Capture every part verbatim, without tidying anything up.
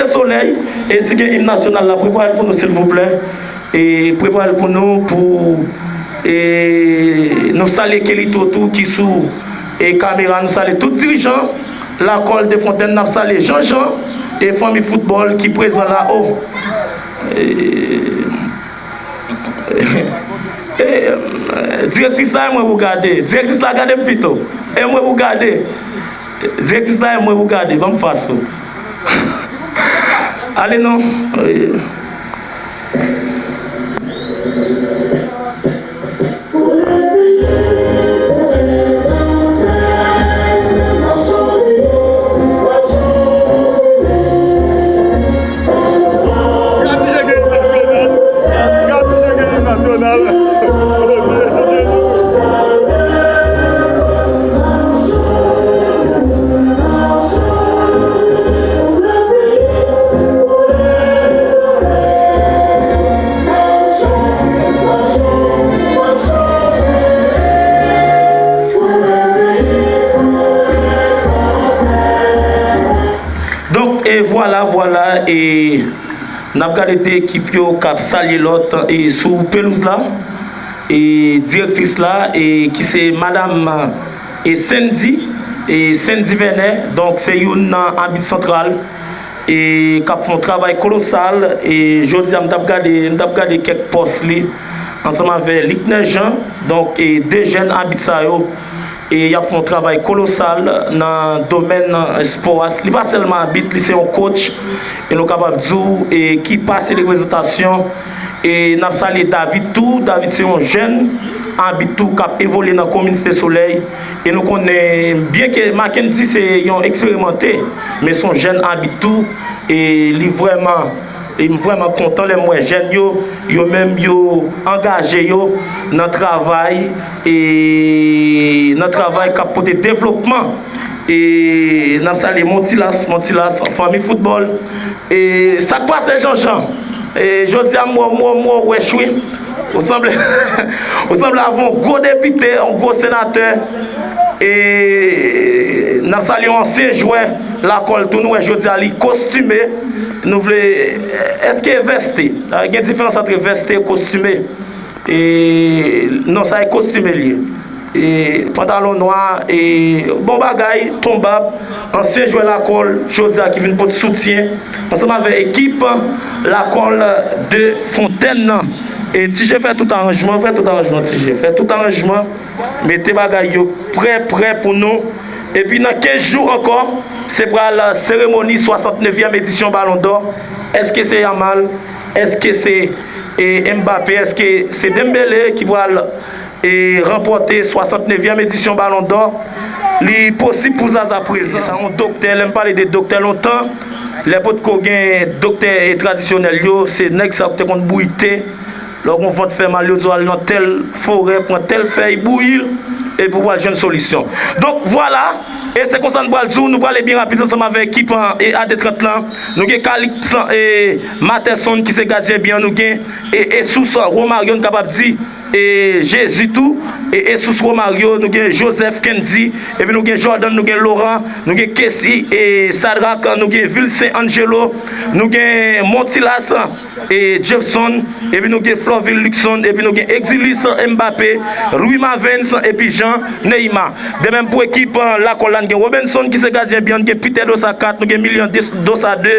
Solèy, e si gen im nasyonal la, prepare l pou nou, silvouplè. E prepare l pou nou, pou, e nou salye Kelito tou, ki sou, e kamera, nou salye tout dirijan Lakòl de Fontèn, n ap salye Jean Jean, e fanmi foutbòl ki prezan la. O, e, e, direktris la, e mwen pou gade. Direktris la, gade m pito. E mwen pou gade. Direktris la, e mwen pou gade. Ban m fas ou. Ale non. Gad si je gen nasyonal. Gad si je gen nasyonal. Donk, e vwala, vwala, e n ap gade de ekip yo k ap salye lòt, e sou pelouz la, e direktris la, e ki se madanm, e Sendy, e Sendy Vènè, donk se youn nan abit santral, e k ap fè yon travay kolosal, e jodi a m t ap gade, m t ap gade kèk pòs li, ansanm avè Likner Jean, donk, e de jèn abit sa yo, e y ap fè yon travay kolosal nan domèn, e, espò a. Li pa sèlman abit, li se yon coach, e nou kapab di w, e ki pase reprezantasyon, e n ap salye David tou. David se yon jèn abit tou k ap evolye nan komin Site Solèy, e nou konnen byen ke Mackendy se yon eksperimante, men se yon jèn abit tou, e li vrèman E m vrèman kontan lè m wè jèn yo, yo menm yo angaje yo nan travay, e nan travay k ap pote devlopman. E n ap salye Montilas, Montilas, fanmi foutbòl. E sa k pase, Jean Jean? E jodi a, m wè w, m wè w, m wè w wèch, wi. Ou sanble, ou sanble avè yon gwo depite, yon gwo senatè. E n ap salye yon ansyen jwè Lakòl tou, nou wè jodi a li kostime. Nou vle, èske vèste? Gen diferans ant vèste e kostime. E non, sa e kostime li ye. E pantalon nwa, e bon bagay, Tonbab, ansyen jwè Lakòl, jodi a ki vin pote soutyen ansanm avèk ekip Lakòl de Fontèn nan. E Ti Je fè tout aranjman, fè tout aranjman, Ti Je, fè tout aranjman. Mete bagay yo prè, prè pou nou. Epi nan kenz jou ankò, se pral seremoni swasantnevyèm edisyon Balon dò. Èske se Yamal? Èske se, e, Mbappé? Èske se Dembélé ki pral, e, ranpòte swasantnevyèm edisyon Balon dò? Li posib pou Zaza prezan. Sa yon doktè, lè m pale de doktè lontan, lè potko gen doktè, e, tradisyonèl yo, se nèg sa yo ki te konn bouyi te. Lè w gen yon vant fè mal, yo di w al nan tèl forè, pran tèl fèy, bouyi l, epi w pral jwenn solisyon. Donk, vwala, e se konsa n pral di w, nou prale byen rapid ansanm avèk ekip, e, A de trant lan. Nou gen Calix, e, Materson ki se gadyen bi an, nou gen, e, Jesus Romario, n kapab di, e, Jezi tou, e, Jesus Romario, nou gen Joseph Kendy, epi nou gen Jordan, nou gen Laurent, nou gen Kessy, e, Sadrac, nou gen Vilcin Angelo, nou gen Montilas, e, Jefferson, epi nou gen Florvil Luckson, epi nou gen Exilis Mbappé, Rui Mavens, epi Jean Neymar. De menm pou ekip, e, Lakòl la, n gen Robinson ki se gadyen bi an, n gen Peter Dossa kat, nou gen Milian Des-, Dossa de,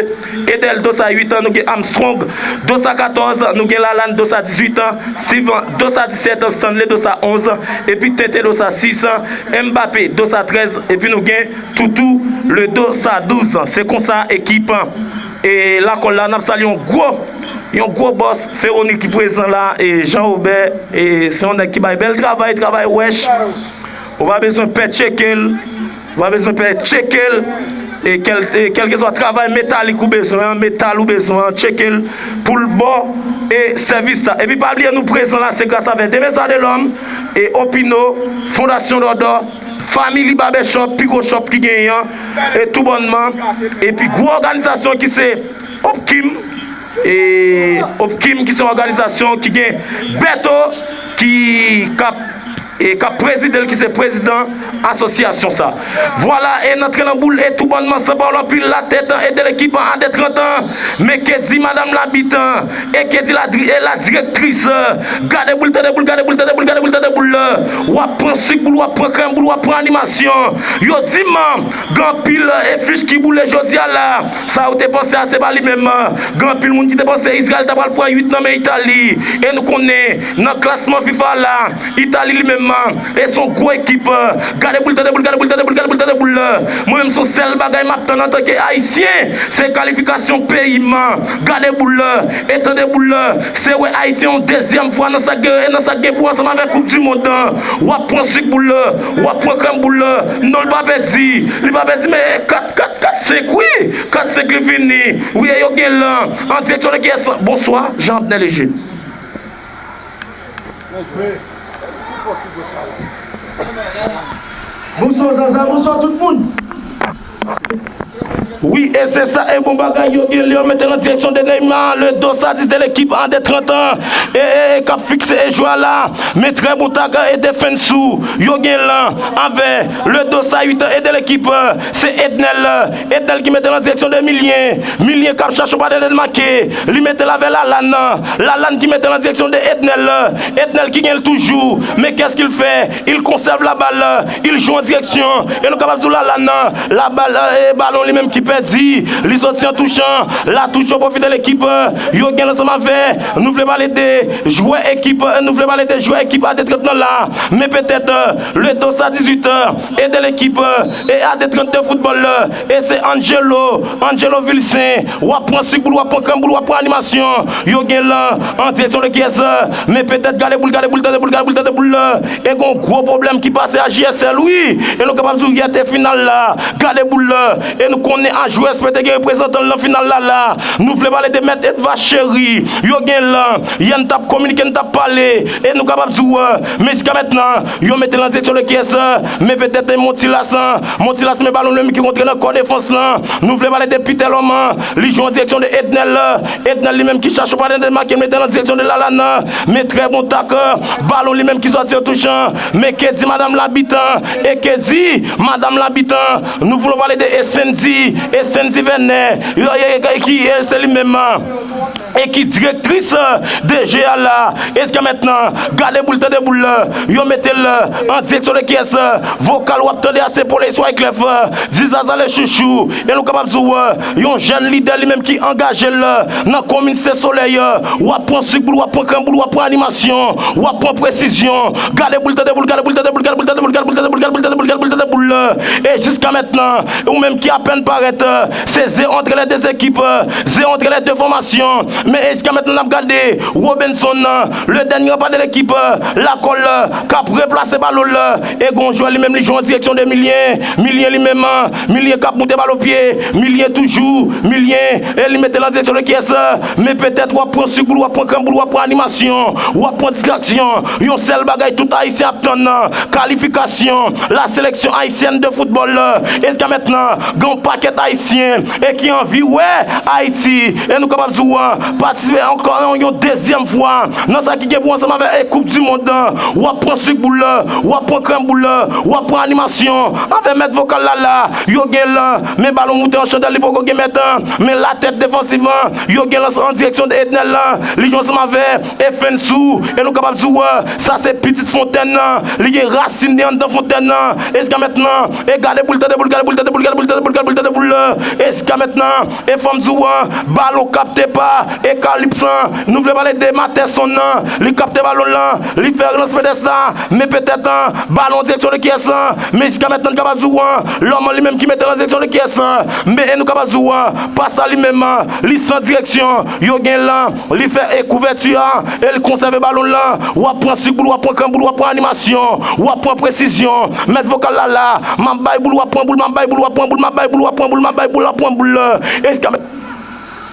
Edel Dossa uit an, nou gen Armstrong Dossa katòz, nou gen Lalanne Dossa dizuit an, Steven Dossa disèt an, Stanley Dossa onz, epi Tete Dossa sis an, Mbappé Dossa trèz, epi nou gen Toutou le Dossa douz an. Se konsa ekip, e, Lakòl la, n ap salye yon gwo, yon gwo bòs Ferronil ki prezan la, e Jean Robert, e se yon nèg ki bay bèl travay, travay wèch. Ou pa bezwen pè tcheke l, ou pa bezwen pè tcheke l. E kèl, e kèlkeswa travay metalik ou bezwen an, metal ou bezwen an, tcheke l pou l ba w, e, sèvis la. Epi pa bliye nou prezan la, se gras avèk Demain Soir de l'Homme, e Opino, Fondasyon Dòdò, Family Barbershop, pi gwo shop ki genyen an, e tou bònman, epi gwo òganizasyon ki se Opkim, e Opkim ki se yon òganizasyon ki gen Beto ki k ap e k ap prezide l, ki se prezidan asosyasyon sa. Vwala, e n antre nan boul e toubannman, san pawòl anpil, latèt an ede lekip an a de trant an. Men ke di madanm labit an, e ke di la, e la direktris. Gade boul, tande boul, gade boul, tande boul, gade boul, tande boul. W ap pran sik boul, w ap pran krèm boul, w ap pran animasyon. Yo di m, gen anpil, e, fich ki boule jodi a la. Sa yo te panse a, se pa li menm. Gen anpil moun ki te panse Izrayèl ta pral pran uit nan men Itali. E nou konnen, nan klasman fifa la, Itali li menm, e se yon gwo ekip. Gade boul, tande boul, gade boul, tande boul, gade boul, tande boul. Mwen menm, se yon sèl bagay m ap tann antanke Ayisyen, se kalifikasyon peyi m. Gade boul, e tande boul. Se wè Ayiti yon dezyèm fwa nan sa k gen, nan sa k gen pou ansanm avèk Koup di Mond. W ap pran sik boul, w ap pran krèm boul. Non, li pa pèdi. Li pa pèdi, men kat, kat, kat senk, wi. Kat senk li fini. Wi, e yo gen lan. An direksyon de kiyès? Bonswa, Jean Abner Léger. Bonswa, Zaza, bonswa tout moun. Wi, e se sa, e bon bagay yo gen lè yo mete l an direksyon de Neymar, le dos à dix de l'équipe a de trant an, e, e, e k ap fikse e jwè a la, men trè bon tak e defensou yo gen lan avè le dos à huit an e de l'équipe, se Ednel, Ednel ki mete l an direksyon de Milien, Milien k ap chache yon patnè de make, li mete l avè Lalann, Lalann ki mete l an direksyon de Ednel, Ednel ki gen l toujou, men qu'est-ce qu'il fait? Il conserve la balle, il joue en direction, e nou kapab di w Lalann, la balle, e balon li menm ki pèdi, li soti an touchan, la touch yo pwofite lekip, yo gen ansanm avè, nou vle pale de jwè ekip, nou vle pale de jwè ekip a de trant nan la, men petèt, le dos à dix-huit, e de lekip, e a de trant de foutbòl, e se Angelo, Angelo Vilsen, w ap pran sik boul, w ap pran krèm boul, w ap pran animasyon, yo gen lan, an direksyon de kiyès, men petèt gade boul, gade boul, tande boul, gade boul, tande boul, e gon gwo pwoblèm ki pase a J S L, wi, e nou kapab di w yè te final la, gade boul, e nou konnen a J S P te gen reprezantan l nan final la la, nou vle pale de mèt Edva Cheri, yo gen lan, yè n t ap kominike, n t ap pale, e nou kapab di w, men jiska mentnan, yo mete l an direksyon de kiyès, men petèt Montilas, Montilas men balon li menm ki kontre nan kò defans lan, nou vle pale de Peter Lòman, li jwe an direksyon de Ednel, Ednel li menm ki chache yon patnè de make, mete l an direksyon de Lalann, men trè bon tak, balon li menm ki soti an touchan, men ke di madanm labit an, e ke di madanm labit an, nou vle pale de Essendi, Essendi Vènè, yo, e, e, ki, e se li menm, e ki direktris de je a la, jiska mentnan, gade boul, tande boul, yo mete l an direksyon de kiyès, vokal w ap tande a se Poley Wyclef, di Zaza le chouchou, e nou kapab di w, yon jèn lidè li menm ki angaje l nan komin Sen Solèy, w ap pran sik boul, w ap pran krèm boul, w ap pran animasyon, w ap pran presizyon, gade boul, tande boul, gade boul, tande boul, gade boul, tande boul, gade boul, tande boul, gade boul, tande boul, gade boul, tande boul, e jiska mentnan, ou menm ki apèn parèt, se zewo antre lè de ekip, zewo antre lè de fòmasyon, men e jiska mentnan n ap gade Robinson, le dènye ranpa de lekip, lakòl, k ap replase balon l, e gon jwè li menm li jwe an direksyon de Milien, Milien li menm, Milien k ap moute balon pye, Milien toujou, Milien, e li mete l an direksyon de kiyès, men petèt w ap pran sik boul, w ap pran krèm boul, w ap pran animasyon, w ap pran distraksyon, yon sèl bagay tout Ayisyen ap tann, kalifikasyon la seleksyon ayisyèn de foutbòl, e jiska mentnan, gen yon pakèt Ayisyen, e ki anvi wè Ayiti, e nou kapab di w, patisipe ankò yon, yon dezyèm fwa nan sa ki gen pou ansanm avè, e, Koup di Mond, w ap pran sik boul, w ap pran krèm boul, w ap pran animasyon, avè mèt vokal la la, yo gen lan, men balon moute an chandèl, li poko gen mèt, men latèt defansivman, yo gen lan an direksyon de Ednel lan, li jwe ansanm avè Efensou, e nou kapab di w, sa se pitit Fontèn nan, li gen rasin li anndan Fontèn nan, e jiska mentnan, e gade boul, tande boul, gade boul, tande boul, gade boul, tande boul, gade boul, tande boul, e jiska mentnan, e fò m di w, balon kapte pa, e Kalips lan, nou vle pale de Matèson nan, li kapte balon lan, li fè lans petès la, men petèt, balon direksyon de kiyès, men jiska mentnan n kapab di w, Lòman li menm ki mete l an direksyon de kiyès, men e nou kapab di w, pas la li menm, li san direksyon, yo gen lan, li fè e kouvèti a, e li konsève balon lan, w ap pran sik boul, w ap pran krèm boul, w ap pran animasyon, w ap pran presizyon, mèt vokal la la, m ap bay boul, w ap pran boul, m ap bay boul, w ap pran boul, m ap bay boul, w ap pran boul, m ap bay boul, w ap pran boul, e jiska mentnan.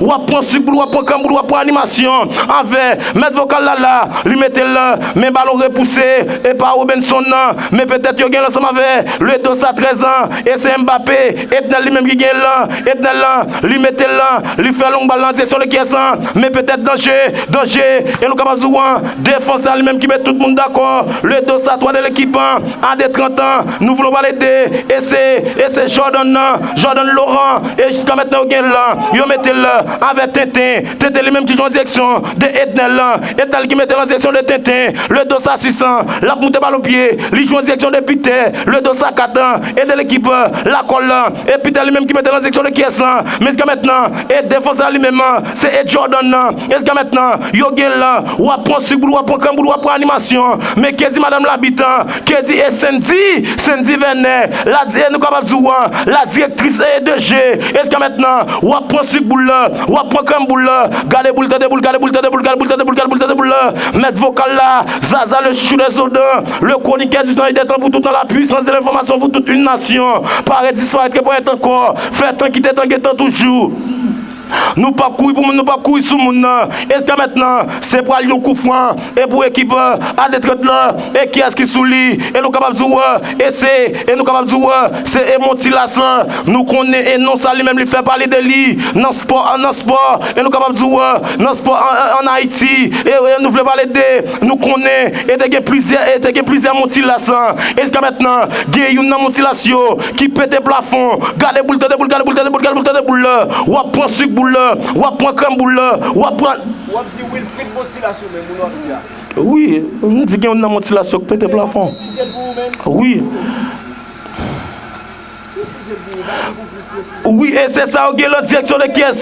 w ap pran sik boul, w ap pran krèm boul, w ap pran animasyon. Avè mèt vokal la la, li mete l, men balon repouse e pa Robenson nan. Men petèt yo gen l ansanm avè le Dosa trèz an, e se Mbappé, Etnel li menm ki gen l lan, Etnel lan, li mete l lan, li fè long bal lan direksyon de kiyès lan, men petèt danje, danje, e nou kapab di w an, defans la li menm ki met tout moun dakò, le Dosa twa de lekip an, a de trant an, nou vle pale de, e se, e se Jordan nan, Jordan Laurent, e jiska mentnan yo gen l lan, yo mete l avè Tenten, Tenten li menm ki jwe an direksyon de Etnel lan, Etnel ki mete l an direksyon de Tenten, le Dosa sis an, l ap moute balon pye, li jwe an direksyon de Peter, le Dosa kat an, e de lekip, lakòl lan, e Peter li menm ki mete l an direksyon de kiyès lan, men jiska mentnan, e defans la li menm, se e Jordan nan, e jiska mentnan, yo gen l lan, w ap pran sik boul, w ap pran krèm boul, w ap pran animasyon, men Kezi madanm labit an, Kezi e Sendy, Sendy Vènè, la di, e nou kapab di w an, la direktris e de je, e jiska mentnan, w ap pran sik boul la, w ap pran krèm boul la, gade boul, tande boul, gade boul, tande boul, gade boul, tande boul, gade boul, tande boul la, mèt vokal la, Zaza le chouchou des odans, le chroniqueur du temps et des temps pour tout dans la puissance de l'information pour toute une nation, parèt disparèt, reparèt ankò, fè tan kite tan gen tan toujou. Nou p ap kouri pou moun, nou p ap kouri sou moun nan. E jiska mentnan, se pral yon kou fran. E pou ekip, a de trant lan, e kiyès ki sou li? E nou kapab di w, e se, e nou kapab di w, se e Montilas. Nou konnen e non sa li menm li fè pale de li nan spò, nan spò. E nou kapab di w, nan spò an, an, an Ayiti. E, e nou vle pale de, nou konnen, e te gen plizyè, e te gen plizyè Montilas. E jiska mentnan, gen youn nan Montilas yo ki pete plafon. Gade boul, tande boul, gade boul, tande boul, gade boul, tande boul la. W ap pran sik boul la, w ap pran krèm boul la, w ap pran. W ap di Wilfrid Montilas ou menm, moun w ap di a. Wi, m di gen youn nan Montilas yo k pete plafon. Presize l pou ou menm. Wi. Presize l pou ou, ba nou pou plis presizyon. Wi, e se sa yo gen lan direksyon de kiyès,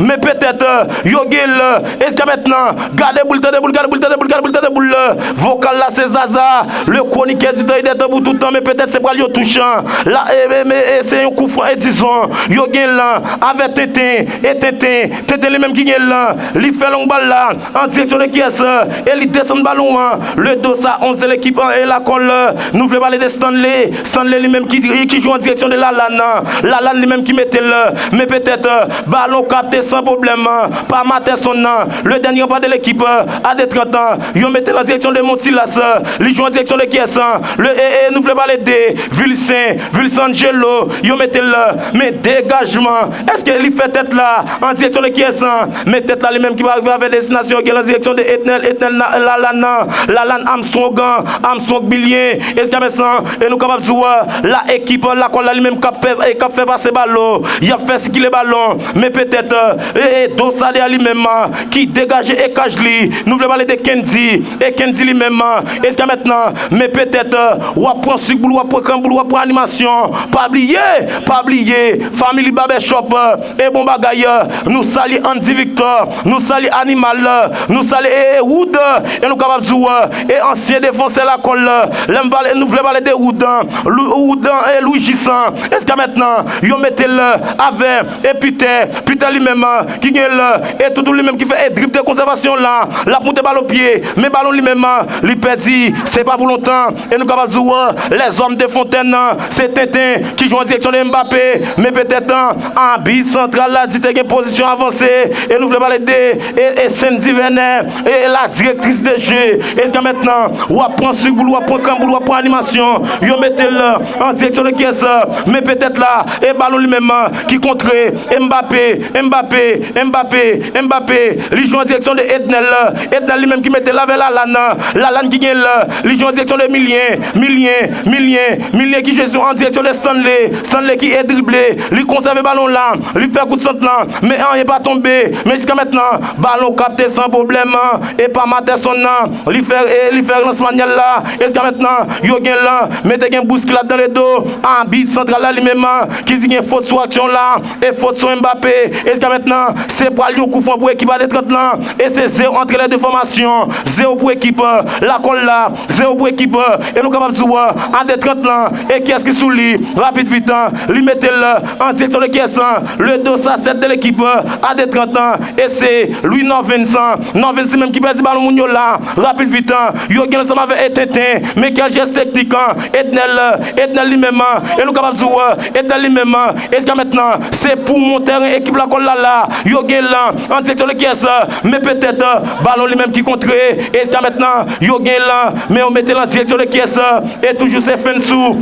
men petèt, yo gen l, e jiska mentnan, gade boul, tande boul, gade boul, tande boul, gade boul, tande boul la. Vokal la se Zaza, le chroniqueur du temps et des temps pour tout temps, men petèt se pral yon touch an. La, e, e, e, e se yon kou fran, e dizon, yo gen l lan, avè Tenten, e Tenten, Tenten li menm ki gen l lan, li fè long bal la, an direksyon de kiyès, e li desann balon an, le Dosa onz de lekip an, e lakòl, nou vle pale de Stanley, Stanley li menm ki, ki jwe an direksyon de Lalanne, Lalanne li menm ki mete l, men petèt, balon kapte san pwoblèm, pa Matheson nan, le dènye pa de lekip, a de trant an, yo mete l an direksyon de Montilas, li jwe an direksyon de kiyès, le, e, e, nou vle pale de Vilsen, Vilsen Angelo, yo mete l, men degajman, èske li fè tèt la, an direksyon de kiyès, men tèt la li menm ki pa rive avè destinasyon, yo gen l an direksyon de Etnel, Etnel na, Lalanne, Lalanne Armstrong, Armstrong Bilyen, e jiska mentnan, e nou kapab di w, la ekip, lakòl la li menm k ap fè, e k ap fè pase balon, y ap fè sikile balon, men petèt, e, e Dosa de a li menm, ki degaje e kaj li, nou vle pale de Kendy, e Kendy li menm, e jiska mentnan, men petèt, w ap pran sik boul, w ap pran krèm boul, w ap pran animasyon, pa bliye, pa bliye, Family Barbershop, e bon bagay, nou salye Andy Victor, nou salye Animal, nou salye, e, e Wood, e nou kapab di w, e ansyen defansè lakòl, lè m pale, nou vle pale de Wood, Lou-, Wood, e Louis Gissan, e Jiska mentnan, yo mete l avè e Peter. Peter li menm ki gen l e Doudou li menm ki fè e drib de konsèvasyon la. L ap moute balon pye, men balon li menm li pèdi. Se pa pou lontan. E nou kapab di w, lèzòm de Fontèn, se Tenten ki jwe an direksyon de Mbappé. Men petèt, abit santral la di te gen pozisyon avanse. E nou vle pale de e, e Sandy Vernet, e, e la direktris de jeu. Jiska mentnan, w ap pran sik boul, w ap pran krann boul, w ap pran animasyon. Yo mete l an direksyon de kiyès? Men petèt la, e balon li menm ki kontre Mbappé, Mbappé, Mbappé, Mbappé. Li jwe an direksyon de Ednel. Ednel li menm ki mete l avè Lalann. Lalann ki gen l, li jwe an direksyon de Milien, Milien, Milien, Milien ki jwe sou an direksyon de Stanley. Stanley ki e drible, li konsève balon la, li fè kout sant lan, men anyen pa tonbe. Men jiska mentnan, balon kapte san pwoblèm, e pa Materson nan. Li fè, e li fè relans manyèl la. Jiska mentnan, yo gen lan, men te gen bouskilad dan le do. Abit santral la li menm ki di gen fot sou aksyon la, e fot sou Mbappé. Jiska mentnan, se pral yon kou fran pou ekip A D trant lan. E se zewo antre lè de fòmasyon, zewo pou ekip Lakòl la, zewo pou ekip, e nou kapab di w, A D trant lan. E kiyès ki sou li? Rapid vit, li mete l an direksyon de kiyès? Le dos à sept de l'équipe A D trant lan. E se Louis Norvens. Norvens li menm ki pèdi balon moun yo la. Rapid vit, yo gen l ansanm avè e Tenten. Men kèl jès teknik, Ednel, Ednel li menm, e nou kapab di w, Ednel li menm, e jiska mentnan, se poumon tèren ekip Lakòl la la. Yo gen l an direksyon de kiyès? Men petèt, balon li menm ki kontre. E jiska mentnan, yo gen l, men yo mete l an direksyon de kiyès? E toujou se Fensou.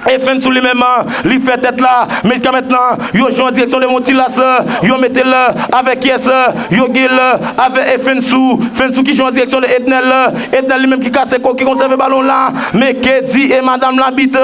E Fensou li menm, li fè tèt la. Men jiska mentnan, yo jwe an direksyon de Montilas. Yo mete l avèk kiyès? Yo gen l avè e Fensou. Fensou ki jwe an direksyon de Ednel. Ednel li menm ki kase kò, ki konsève balon la. Men ke di e madanm labit?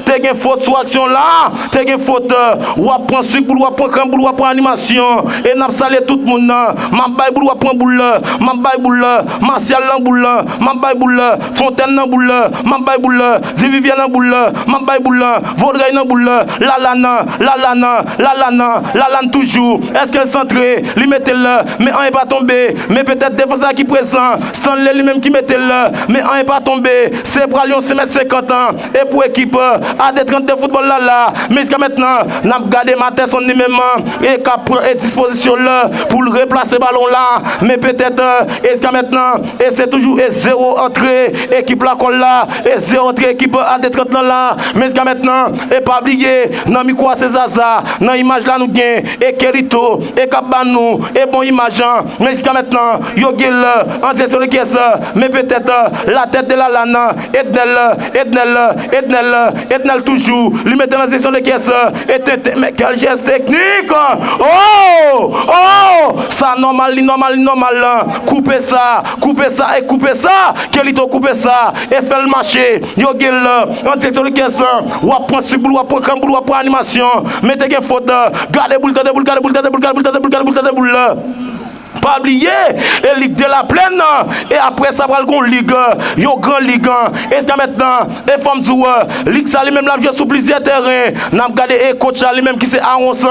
Te gen fot sou aksyon la. Te gen fot. W ap pran sik boul, w ap pran krann boul, w ap pran animasyon. E n ap salye tout moun nan. M ap bay boul, w ap pran boul. M ap bay boul. Masyal nan boul. M ap bay boul. Fontèn nan boul. M ap bay boul. Divivyè nan boul. M ap bay boul. Vodrèy nan boul. Lalann, Lalann, Lalann, Lalann toujou. Èske l santre? Li mete l, men anyen pa tonbe. Men petèt defansè ki prezan. Stanley li menm ki mete l, men anyen pa tonbe. Se pral yon senk mèt senkant e pou ekip A D trant de foutbòl la la. Men jiska mentnan, n ap gade Materson li menm, e k ap pran e dispozisyon l pou l replase balon la. Men petèt, e jiska mentnan, e se toujou e zewo antre ekip Lakòl la, e zewo antre ekip A D trant lan la. Men jiska mentnan, e pa bliye, nan mikwo a se Zaza, nan imaj la nou gen e Kelito, e k ap ba nou e bon imaj an. Men jiska mentnan, yo gen l an direksyon de kiyès? Men petèt, la tèt de Lalann, Ednel, Ednel, Ednel, Ednel toujou. Li mete l an direksyon de kiyès? E Tenten, men kèl jès teknik! Oh! Oh! Sa nòmal, li nòmal, li nòmal. Koupe sa, koupe sa e koupe sa. Kelito koupe sa e fè l mache. Yo gen l an direksyon de kiyès? W ap pran sik boul, w ap pran krann boul, w ap pran animasyon. Men te gen fot. Gade boul, tande boul, gade boul, tande boul, gade boul, tande boul, gade boul, tande boul la. Pa bliye, e Lig de la Plèn, e apre sa pral gon lig, yon gran lig. E jiska mentnan, e fò m di w, lig sa li menm l ap jwe sou plizyè tèren. N ap gade e coach la li menm ki se Arons,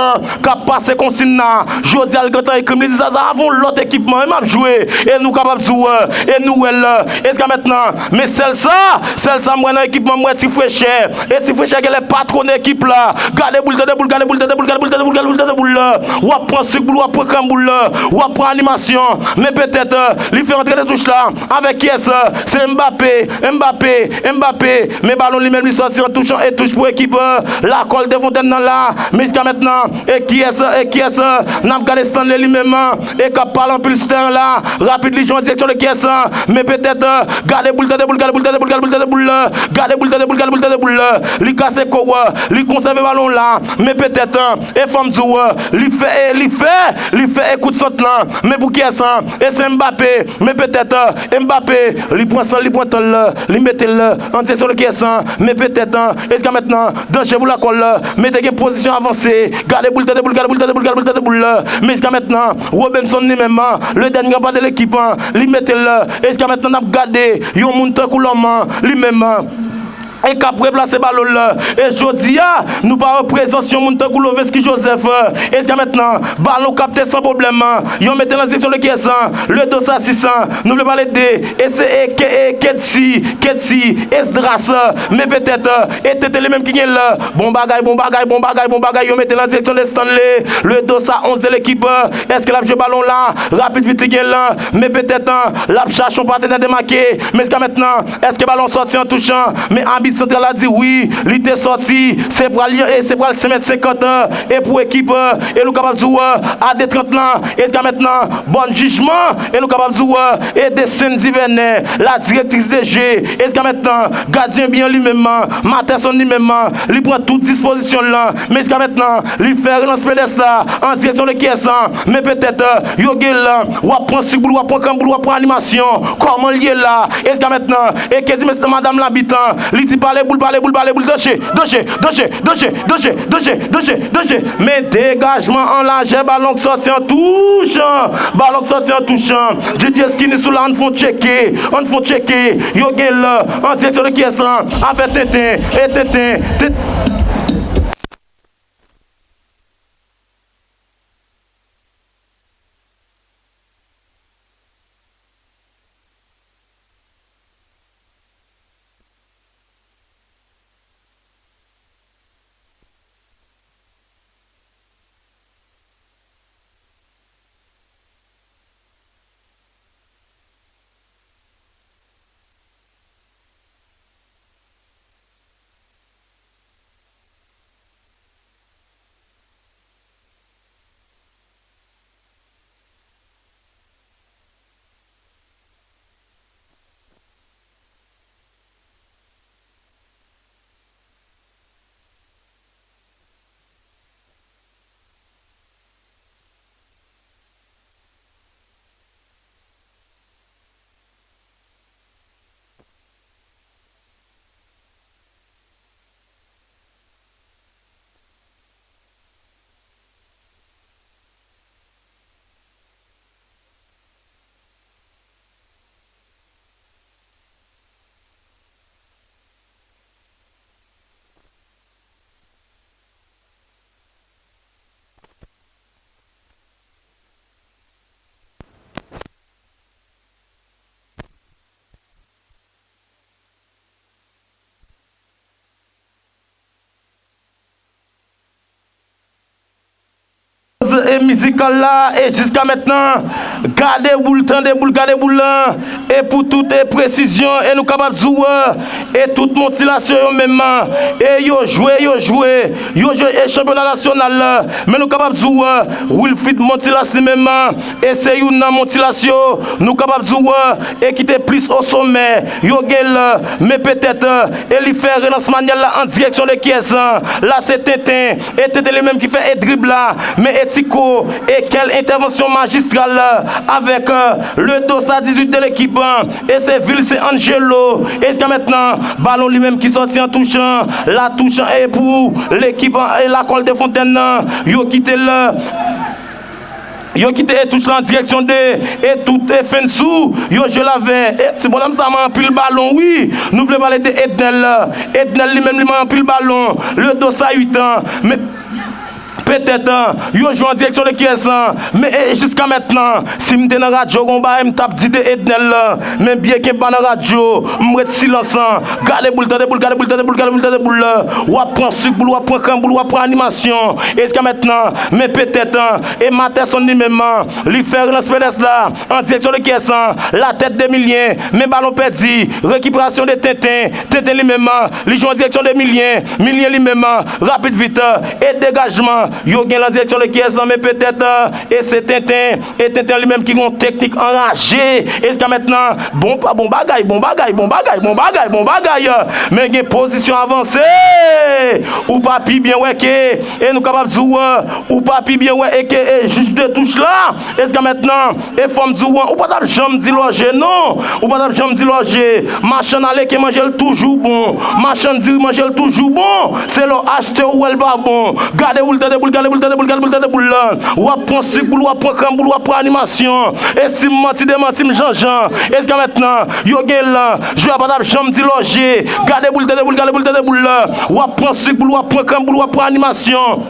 k ap pase konsign la. Jodi a l gentan ekri m, li di Zaza avè yon lòt ekipman, e m ap jwe. E nou kapab di w, e nou wè l. E jiska mentnan, men sèl sa, sèl sa m wè nan ekipman, m wè ti frechè. E ti frechè genlè patwone ekip la. Gade boul, tande boul, gade boul, tande boul, gade boul, tande boul, gade boul, tande boul la. W ap pran sik boul, w ap pran krann boul la. W ap pran animasyon. Men petèt, li fè antre de touch la. Avèk kiyès? Se Mbappé, Mbappé, Mbappé. Men balon li menm li sòti an touch e touch pou ekip, Lakòl de Fontèn nan la. Men jiska mentnan, e kiyès, e kiyès? N ap gade Stanley li menm, e k ap pale anpil sou tèren la. Rapid li jwe an direksyon de kiyès? Men petèt, gade boul, tande boul, gade boul, tande boul, gade boul, tande boul la. Gade boul, tande boul, gade boul, tande boul la. Li kase kò, li konsève balon la. Men petèt, e fò m di w, li fè, e li fè, li fè e kout sant lan. Men pou kiyès? E se Mbappé. Men petèt, Mbappé, li pran san, li pran tan l, li mete l an direksyon de kiyès? Men petèt, e jiska mentnan, danje pou Lakòl. Men te gen pozisyon avanse. Gade boul, tande boul, gade boul, tande boul, gade boul, tande boul la. Men jiska mentnan, Robinson li menm, le dènye anba de lekip, li mete l. E jiska mentnan, n ap gade yon moun tankou Lòman, li menm, e k ap replase balon l. E jodi a, nou pa wè prezans yon moun tankou Lovenski Joseph. E jiska mentnan, balon kapte san pwoblèm. Yo mete l an direksyon de Kyes. Le dos a sis. Nou vle pale de e se e Ke- e Ketsi, Ketsi, Esdras. Men petèt, e Tete li menm ki gen l. Bon bagay, bon bagay, bon bagay, bon bagay. Yo mete l an direksyon de Stanley. Le dos a onz de lekip. Èske l ap jwe balon la? Rapid vit li gen l. Men petèt, l ap chache yon patnè demake. Men jiska mentnan, èske balon sòti an touch? Men abit santral la di wi, li te sòti. Se pral, e se pral senk mèt senkant, e pou ekip, e nou kapab di w, a de trant lan, e jiska mentnan, bòn jijman, e nou kapab di w, e de Senn Divènè, la direktris de je, e jiska mentnan, gadyen bi an li menm, Materson li menm, li pran tout dispozisyon l lan, men jiska mentnan, li fè relans Mendes la, an direksyon de Kyes, men petèt, yo gen l, w ap pran sik boul, w ap pran kranp boul, w ap pran animasyon, kòman l ye la, e jiska mentnan, e ke di mesye madam labit, li di pale boul, pale boul, pale boul, danje, danje, danje, danje, danje, danje, danje, danje, danje. Men degajman an lajè, balon k sòti an touch. Balon k sòti an touch. Didier Skini sou la, ann fon tcheke. Ann fon tcheke. Yo gen l an direksyon de Kyes. Afè tenten. E tenten. Tenten. E mizikal la, e jiska mentnan, gade boul, tande boul, gade boul lan, e pou tout e presizyon, e nou kapab di w, e tout Montilas yo, yo menm, e yo jwe, yo jwe, yo jwe e chanpyona nasyonal la, men nou kapab di w, Wilfrid Montilas li menm, e se youn nan Montilas yo, nou kapab di w, e ki te plis o somè, yo gen l, men petèt, e li fè relans manyèl la an direksyon de Kyes, la se Tenten, e Tenten li menm ki fè e drib la, men e Tiko, e kèl entèvansyon majistral avèk, e, le dos a dizuit de lekip, e se Vilsen Angelo, e jiska mentnan, balon li menm ki sòti an touch, la touch e pou lekip, e Lakòl de Fontèn nan, yo kite l. Yo kite e touch la an direksyon de e tout e Fensou. Yo jwe l avè e ti bonnanm sa manyen anpil balon wi. Nou vle pale de Ednel. Ednel li menm li manyen anpil balon. Le dos a uit an. Men petèt, yo jwe an direksyon de Kyes. Men e, jiska mentnan, si m te nan radyo gon bagay m t ap di de Ednel. Men byen ke m pa nan radyo, m ret silans. Gade boul, tande boul, gade boul, tande boul, gade boul, tande boul. W ap pran sik boul, w ap pran krenm boul, w ap pran animasyon. E jiska mentnan, men petèt, e Materson li menm, li fè relans Mendes la, an direksyon de Kyes, la tèt de Milyen, men balon pèdi, rekiperasyon de Tenten, Tenten li menm, li jwe an direksyon de Milyen, Milyen li menm, rapid vit, e degajman, yo gen l an direksyon de Kyes, men petèt, e se Tenten, e Tenten li menm ki gon teknik anraje, e jiska mentnan, bon, bon bagay, bon bagay, bon bagay, bon bagay, bon bagay, men gen pozisyon avanse, ou pa pi byen wè ke, e nou kapab di w, ou pa pi byen wè e ke e jij de touch la, e jiska mentnan, e fò m di w, ou pa t ap janm di lòje non, ou pa t ap janm di lòje, machann ale ke manje l toujou bon, machann diri manje l toujou bon, se lè w achte ou wè l pa bon, gade boul, tande boul, gade boul, tande boul, gade boul, tande boul la. W ap pran sik boul, w ap pran krèm boul, w ap pran animasyon. E si m manti, demanti m, Janjan. E jiska mentnan, yo gen lan, jwè a pa t ap janm di lòje. Gade boul, tande boul, gade boul, tande boul la. W ap pran sik boul, w ap pran krèm boul, w ap pran animasyon.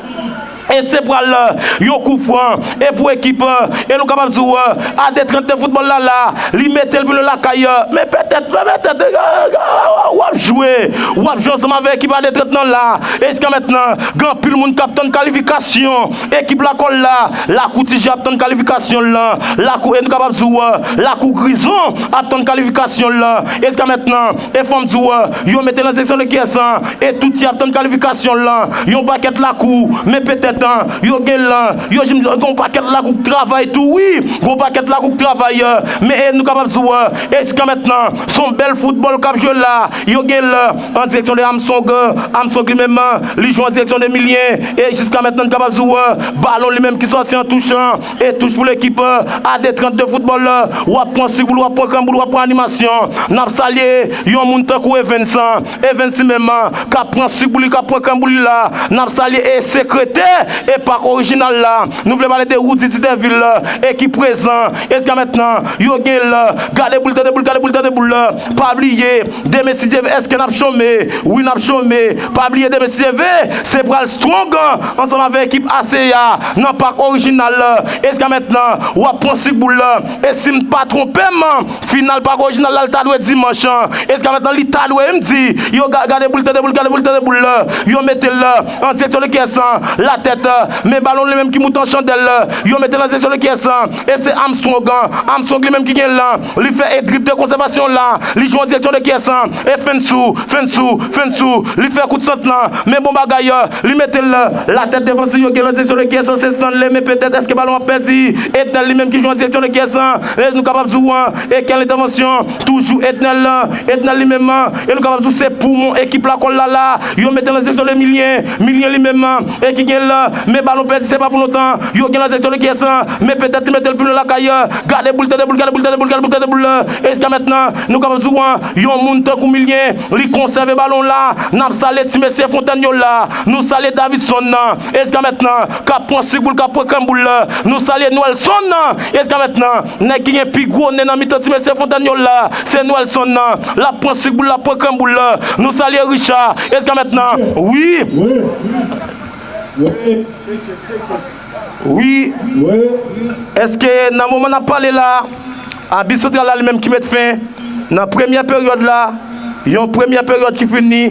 E se pral, euh, yon kou fran. E pou ekip, euh, e nou kapab di w, euh, A D trant de foutbòl la la, li mete l vin lakay, euh, men petèt, men petèt, euh, euh, w ap jwe. W ap jwe ansanm avèk ekip A D trant nan la. E jiska mentnan, gen anpil moun k ap tann kalifikasyon. Ekip Lakòl la, Lakou Ti Je ap tann kalifikasyon l lan. Lakou, e nou kapab di w, euh, Lakou Grizon ap tann kalifikasyon l lan. E jiska mentnan, e fò m di w, euh, yo mete nan seksyon de kiyès lan. E tout y ap tann kalifikasyon lan. Yon pakèt lakou, men petèt, an, yo gen lan, yo jim, gen yon pakèt lakou k travay tou, wi. Gen yon pakèt lakou k travay, euh, men, e nou kapab di w, euh, e jiska mentnan, se yon bèl foutbòl k ap jwe la. Yo gen lan, an direksyon de Armstrong, euh, Armstrong li menm, euh, li jwe an direksyon de Milien. E jiska mentnan, n kapab di w, euh, balon li menm ki sòti an touch, an, e touch pou lekip, euh, A D trant de foutbòl, euh, w ap pran sik boul, w ap pran krèm boul, w ap pran animasyon. N ap salye yon moun tankou Evens, an. Evens li menm, an, k ap pran sik boul li, k ap pran krèm boul li la. N ap salye e sekretè e pak orijinal la. Nou vle pale de Roudy Titèvil, e ki prezan. E jiska mentnan, yo gen l. Gade boul, tande boul, gade boul, tande boul la. Pa bliye, demen si Dye vle, èske n ap chome? Wi, n ap chome. Pa bliye, demen si Dye vle, se pral strong, an, ansanm avèk ekip A C A nan pak orijinal. E jiska mentnan, w ap pran sik boul la. E si m pa twonpe m, final pak orijinal la, l ta dwe dimanch, an. E jiska mentnan, li ta dwe, m di, yo ga-, gade boul, tande boul, gade boul, tande boul la. Yo mete l la, an direksyon de kiyès lan, latèt, men balon li menm ki moute an chandèl la. Yo mete l an direksyon de kiyès lan, e se Armstrong, an. Armstrong li menm ki gen lan, li fè e drib de konsèvasyon la. Li jwe an direksyon de kiyès lan, e Fensou, Fensou, Fensou. Li fè kout sant lan, men bon bagay, li mete l la. Latèt defansif yo gen lan direksyon de kiyès lan, se Stanley, men petèt èske balon ap pèdi? Etnèl li menm ki jwe an direksyon de kiyès lan, e nou kapab di w, an, e kèl entèvansyon, toujou Etnèl, Etnèl li menm, e nou kapab di w se poumon ekip Lakòl la la. Yo mete l nan direksyon de Milien, Milien li menm, e ki gen l, men balon pèdi, se pa pou lontan. Yo gen l nan direksyon de kiyès lan, men petèt li mete l pi lwen lakay, gade boul, tande boul, gade boul, tande boul, gade boul, tande boul la. E jiska mentnan, nou kapab di w, an, yon moun tankou Milien, li konsève balon la. N ap salye ti mesye Fontèn yo la. Nou salye Davidson nan. E jiska mentnan, k ap pran sik boul, k ap pran krèm boul la. Nou salye Nwèlson nan. E jiska mentnan, nèg ki gen pi gwo nen nan mitan ti mesye Fontèn yo la, se Nwèlson nan. L ap pran sik boul, l ap pran krèm boul la. Nou salye Richard. E jiska mentnan, wi. Wi. Wi. Èske nan moman n ap pale la, Abit Santral la li menm ki met fen nan premyè peryòd la, yon premyè peryòd ki fini,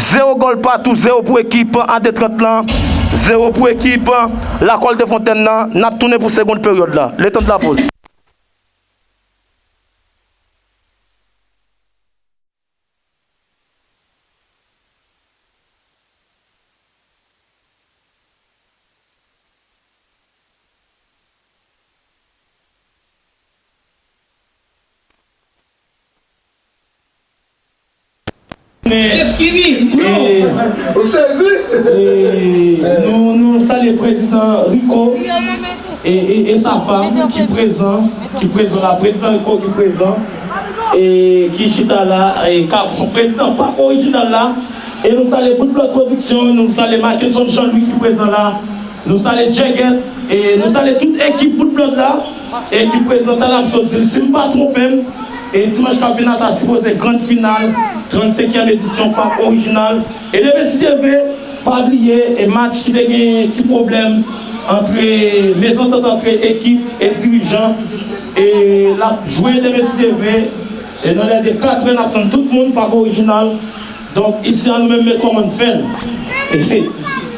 zewo gòl patou, zewo pou ekip A D trant lan, zewo pou ekip Lakòl de Fontèn nan. N ap tounen pou segond peryòd la. Letan de la poz. Men, Jeskini, e, ou sezi? E, nou, nou salye prezidan Rico e, e, e sa fam ki prezan, ki prezan la, prezidan Rico ki prezan, e ki chita la, e ka, prezidan pak orijinal la, e nou salye Bout Blòd Pwodiksyon, nou salye Mackenson Jean Louis ki prezan la, nou salye Djègèt, e nou salye tout ekip Bout Blòd la, e ki prezan, talè m sot di l, si m pa twonpe m, e dimanch k ap vin la ta sipoze grand final trannsenkyèm edisyon pak orijinal, e demen si Dye vle, pa bliye, e match ki te gen ti pwoblèm antre, mezantant antre ekip e dirijan, e l ap jwe demen si Dye vle, e nan lè de katrè n ap tann tout moun, pak orijinal. Donk, isi a nou menm, men kòman n fè l.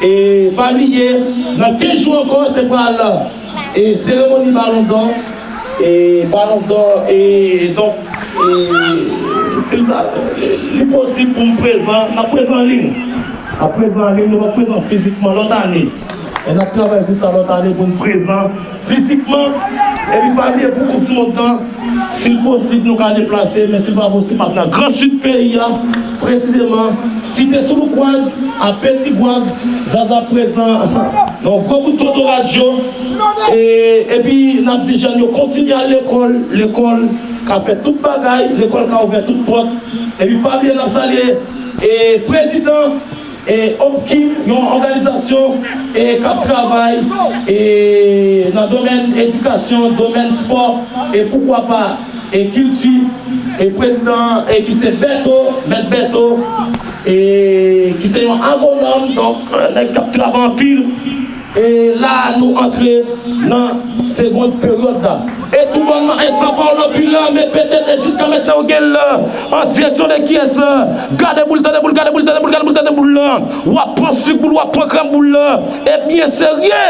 E pa bliye, nan kenz jou ankò, se pral, e, seremoni Balon dò. E Balon dò, e donk, e, si l ta, li posib pou m prezan, n ap prezan an liy. N ap prezan an liy, nou p ap prezan fizikman lòt ane. E n ap travay pou sa lòt ane pou n prezan fizikman. Epi pa bliye pou Koup di Mond lan, si l posib, nou ka deplase, men si l pa posib, n ap nan Gran Sid peyi a, presizeman, Site Souloukwaz, a Petigwav, Zaza prezan, nan gwo bout Totoradyo. E, epi, n ap di jèn yo kontinye al lekòl, lekòl ka fè tout bagay, lekòl ka ouvè tout pòt. Epi, pa bliye, n ap salye, e, prezidan E Opkim, yon òganizasyon e k ap travay e nan domèn edikasyon, domèn spò e poukwa pa e kilti, e prezidan e ki se Bèto, Mèt Bèto, e ki se yon agwonòm, donk, e, nèg k ap travay anpil. E la nou antre nan segond peryòd la. E toubònman, e san pawòl anpil la, men petèt e jiska mentnan yo gen lè an direksyon de kiyès? Gade boul, tande boul, gade boul, tande boul, gade boul, tande boul la. W ap pran sik boul, w ap pran krèm boul la. E byen serye,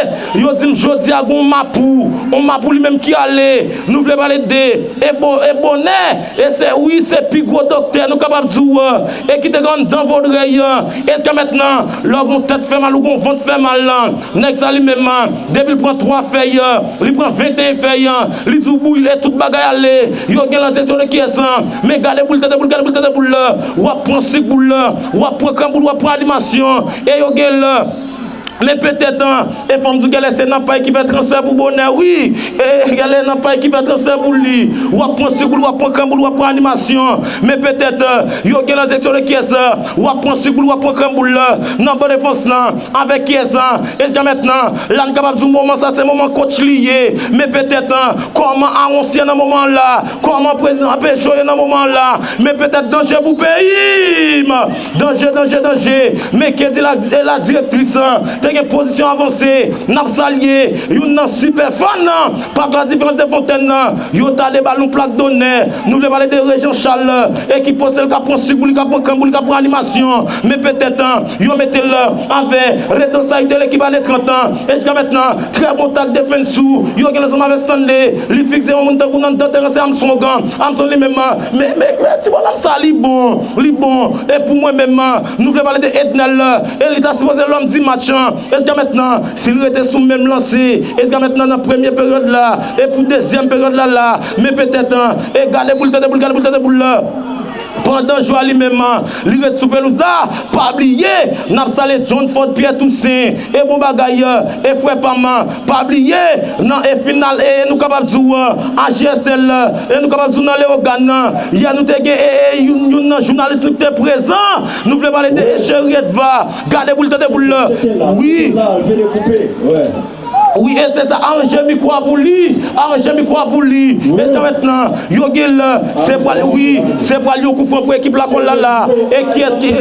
yo di m jodi a gon mapou, on mapou li menm ki ale. Nou vle pale de e bo, e bonè, e se, wi, se pi gwo doktè, nou kapab di w, e ki te gen anndan Vodrèy, e jiska mentnan, lè w gon tèt fè mal, ou gon vant fè mal la, nèg sa li menm, depi l pran twa fèy, li pran venteyen fèy, li di w bouyi, e tout bagay ale, yo gen lan direksyon de kiyès? Men gade boul, tande boul, gade boul, tande boul la, w ap pran sik boul la, w ap pran krèm boul, w ap pran animasyon, e yo gen lè. Men petèt, e fò m di w, gèlè se nan pay ki fè transfè pou bonè, wi. E gèlè nan pay ki fè transfè pou li. W ap pran sik boul, w ap pran krèm boul, w ap pran animasyon. Men petèt, yo gen lan direksyon de kiyès? W ap pran sik boul, w ap pran krèm boul la. Nan ban defans lan, avèk kiyès? E jiska mentnan, la n kapab di w moman sa se moman coach li ye. Men petèt, kòman Awonsye nan moman la, kòman prezidan Pejo ye nan moman la. Men petèt danje pou peyi m. Danje, danje, danje. Men ke di la, e la direktris, te gen pozisyon avanse. N ap salye youn nan sipè fan, Park La Différence de Fontaine, yo ta debal yon plak donè. Nou vle pale de Rejan Charles, e ki poste l k ap pran sik boul, li k ap pran krèm boul, li k ap pran animasyon. Men petèt, yo mete l avè Redo Saïd de lekip ane trant. E jiska mentnan, trè bon tak defensou. Yo gen l ansanm avè Stanley. Li fikse yon moun tankou nan anndan teren, se Armstrong. Armstrong li menm, men, men, men ti bònòm sa, li bon. Li bon. E pou mwen menm, nou vle pale de Ednel, e li ta sipoze lòm di match lan. E jiska mentnan, si l rete sou menm lanse, e jiska mentnan nan premye peryòd la, e pou dezyèm peryòd la la, men petèt, e gade boul, tande boul, gade boul, tande boul la. Pandan jwè a li menm, li ret sou pelouz la, pa bliye, n ap salye John Ford Pierre Toussaint, e bon bagay, e frè pa m, pa bliye, nan e final, e nou kapab di w, A J S L, e nou kapab di w nan Leyogàn, yè nou te gen, e, e youn, youn nan jounalis nou ki te prezan, nou vle pale de Echeri Edva, gade boul, tande boul la, wi. Wi, e se sa, aranje mikwo a pou li, aranje mikwo a pou li. Wi. E sa mentnan, yo gen lè, se pral, wi, se pral yon koufran pou ekip Lakòl la la. E kiyès ki...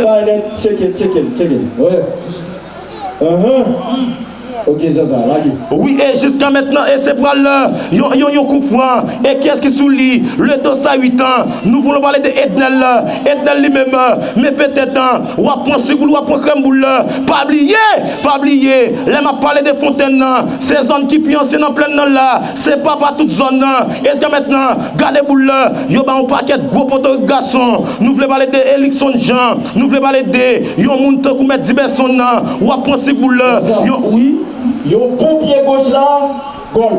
Check it, check it, check it. Wi. Ahan. Ok, Zaza, lage. Wi, e jiska mentnan, e se pral, e, yon, yon, yon koufran. E kiyès ki sou li? Le dos a uit an. Nou vle pale de Ednel. Ednel li menm, men petèt, w ap pran sik boul, w ap pran krèm boul la. Pa bliye, pa bliye, lè m ap pale de Fontèn nan, se zòn ki pi ansyen nan plèn nan la. Se papa tout zòn nan. E jiska mentnan, gade boul la, yo ba yon pakèt gwo poto gason. Nou vle pale de Elikson Jean. Nou vle pale de yon moun tankou Mèt Diberson nan. W ap pran sik boul la. Yon, wi. Yon bon pye goch la, gòl.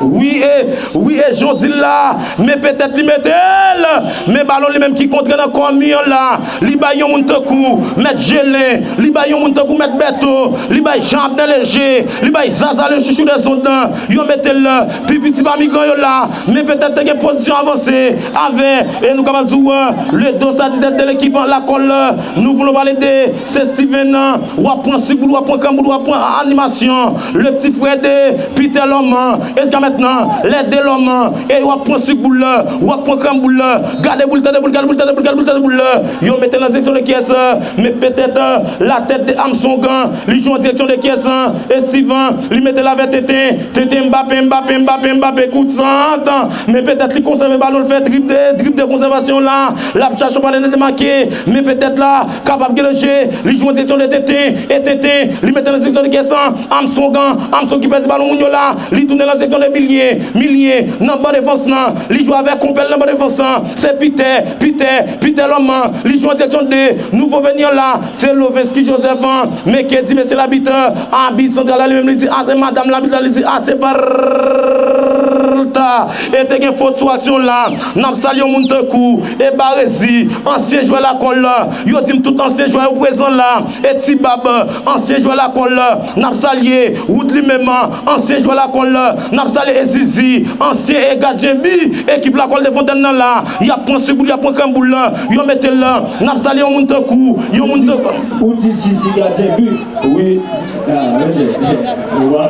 Wi, e, wi, e jan w di l la, men petèt li mete l, men balon li menm ki kontre nan kò mi an la, li bay yon moun tankou Mèt Jelen, li bay yon moun tankou Mèt Bèto, li bay Jean Abner Léger, li bay Zaza le chouchou des ondes lan, yo mete l pi piti pami gran yo la, men petèt te gen pozisyon avanse avè, e nou kapab di w, le dos a disèt de lekip Lakòl, nou vle pale de, se Steven, w ap pran sik boul, w ap pran krèm boul, w ap pran animasyon, le ti frè de Peter Lòman, e jiska mentnan, lè de Lòman, e w ap pran sik boul la, w ap pran krèm boul la, gade boul, tande boul, gade boul, tande boul, gade boul, tande boul la, yo mete l nan direksyon de kiyès, men petèt, latèt de Armstrong, li jwe an direksyon de kiyès, e Steven, li mete l avè Tenten, Tenten Mbappé, Mbappé, Mbappé, Mbappé, kout sant, men petèt li konsève balon, l fè drib de, drib de konsèvasyon la, l ap chache yon pale nan demake, men petèt la, kapab gen danje, li jwe an direksyon de Tenten, e Tenten, li mete nan direksyon de kiyès, Armstrong, Armstrong ki pèdi balon moun yo la, li tounen nan direksyon de Milien, Milien, nan ban defans lan, li jwe avèk konpè l nan ban defans lan, se Peter, Peter, Peter Lòman, li jwe an direksyon de nouvo veni an la, se Lovensky Joseph, men ke di mesye labit, abit santral la li menm li di, a, madanm labit la li di, ase falta. E te gen fot sou aksyon la. N ap salye yon moun tankou Ebarezi, ansyen jwè lakòl la. Yo di m tout ansyen jwè yo prezan la. E Ti Bab, ansyen jwè lakòl la. N ap salye Wood li menm, ansyen jwè lakòl la. N ap salye e Zizi, ansyen e gadyen bi ekip lakòl de Fontèn nan la. Y ap pran sik boul, y ap pran krèm boul la. Yo mete l la. N ap salye yon moun tankou, yon moun tankou. Ou di Zizi gadyen bi? Wi. Ah, ok. Wa-,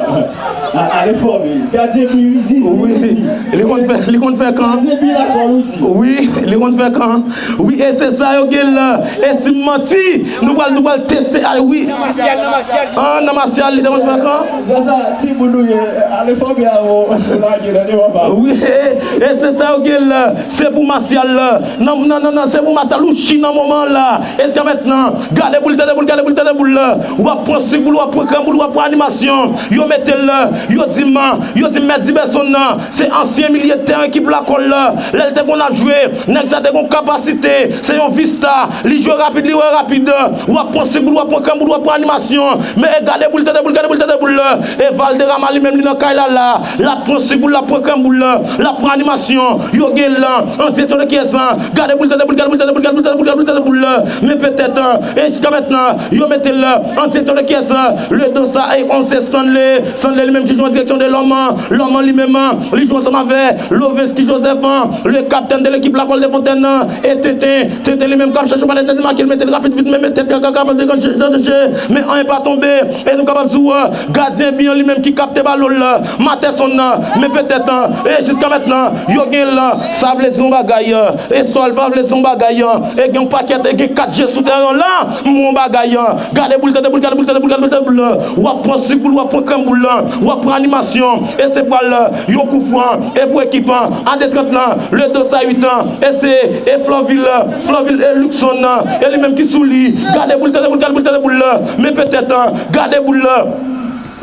a, ale fò, wi. Gadyen bi, Zizi. Wi. Li konn fè, li konn fè kan. Gadyen bi lakòl, ou di. Wi, li konn fè kan. Wi, e se sa yo gen la. E si m manti, nou pral, nou pral teste. Ah, wi. Nan Masyal, nan Masyal. Ah, nan Masyal, li te konn fè kan. Zaza, ti moun ou ye. Ale fò, byen, ou, ou lage nan devan pa. Wi, e, e se sa yo gen la. Se pou Masyal la. Non, non, non, non, se pou Masyal ou chi nan moman la. Eske mentnan, gade boul, tande boul, gade boul, tande boul la. W ap pran sik boul, w ap pran krèm boul, w ap pran animasyon. Yo mete l la. Yo di m, yo di m mèt Dibèson nan, se ansyen milye tèren ekip lakòl la. Lè l te konn ap jwe, nèg sa te gon kapasite. Se yon vista. Li jwe rapid, li wè rapid. W ap pran sik boul, w ap pran krèm boul, w ap pran animasyon. Men e gade boul, tande boul, gade boul, tande boul la. E Valderrama li menm li nan kay la la. L ap pran sik boul, l ap pran krèm boul la. L ap pran animasyon. Yo gen lan. An direksyon de kiyès lan? Gade boul, tande boul, gade boul, tande boul, gade boul, tande boul, tande boul, tande boul la. Men petèt, e jiska mentnan, yo mete l an direksyon de kiyès lan? Le Dosa e on se Stanley. Stanley li menm ki jwe an direksyon de Lòman. Lòman li menm, li jwe ansanm avè Lovenski Joseph, le kaptèn de lekip lakòl de Fontèn nan. E Tenten, Tenten li menm k ap chèche yon balèt nan demak, li mete l rapid vit, men, men tèt kaka kapab deganje, danje, men anyen pa tonbe. E nou kapab di w, gadyen bi an li menm ki kapte balon l, Matheson nan, men petèt, e jiska mentnan, yo gen l, sa vle di yon bagay, e Sòl pa vle di yon bagay, e gen yon pakèt, e gen kat je sou tèren an la, m wè yon bagay, gade boul, tande boul, gade boul, tande boul, gade boul, tande boul, w ap pran sik boul, w ap pran krèm boul, w ap pran animasyon, e se pral, yon kou fran, e pou ekip an, a de trant lan, le Dosa uit an, e se, e Flanvil, Flanvil, e Luckson nan, e li menm ki sou li, gade boul, tande boul, gade boul, tande boul la, men petèt, gade boul la.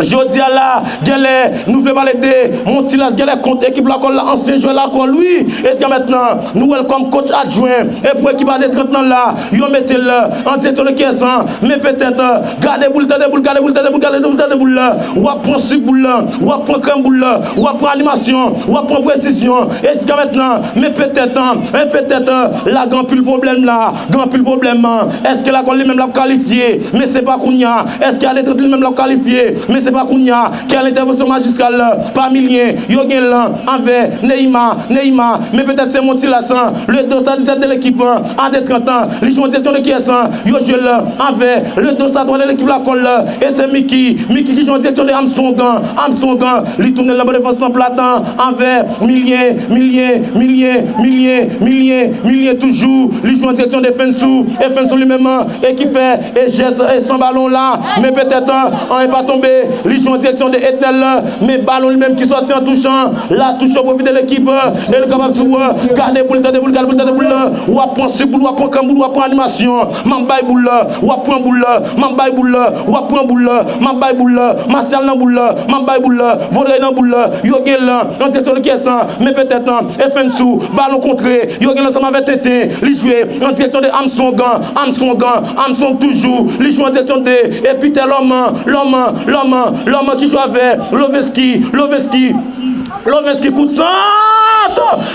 Jodi a la, genlè, nou vle pale de Montilas, genlè kont ekip lakòl la, ansyen jwè lakòl, wi. E jiska mentnan, nou wè l kòm coach adjwen. E pou ekip a de trant lan la, yo mete l an direksyon de kiyès lan. Men petèt, gade boul, tande boul, gade boul, tande boul, gade boul, tande boul la. W ap pran sik boul la, w ap pran krèm boul la, w ap pran animasyon, w ap pran presizyon. E jiska mentnan, men petèt, men petèt, la gen anpil pwoblèm la, gen anpil pwoblèm. Èske lakòl li menm l ap kalifye? Men se pa kounye a. Èske a de trant li menm l ap kalifye? Men se pa kounye a. Kèl entèvansyon majiskal pa Milyen, yo gen lan avè Neymar, Neymar, men petèt se Montilas, le Dosa disèt de lekip, a de trant, li jwe an direksyon de kiyès, yo jwe l avè le Dosa twa de lekip lakòl, e se Miki, Miki ki jwe an direksyon de Armstrong, Armstrong, li tounen nan ban defans lan plat avè Milyen, Milyen, Milyen, Milyen, Milyen, Milyen toujou, li jwe an direksyon de Fensou, e Fensou li menm, e ki fè, e jès, e san balon la, men petèt, anyen pa tonbe, li jwe an direksyon de Etnèl, men balon li menm ki sòti an touchan, la touch yo pwofite lekip, e nou kapab di w, gade boul, tande boul, gade boul, tande boul, w ap pran sik boul, w ap pran krèm boul, w ap pran animasyon, m ap bay boul la, w ap pran boul la, m ap bay boul la, w ap pran boul la, m ap bay boul la, Masyal nan boul la, m ap bay boul la, Vodrey nan boul la, yo gen lan, an direksyon de kiyès lan, men petèt, e Fensou, balon kontre, yo gen l ansanm avè Tenten, li jwe an direksyon de Armstrong, Armstrong, Armstrong toujou, li jwe an direksyon de, e Peter Lòman, Lòman, Lòman, Lòman ki jwe avè Lovenski, Lovenski, Lovenski kout sant!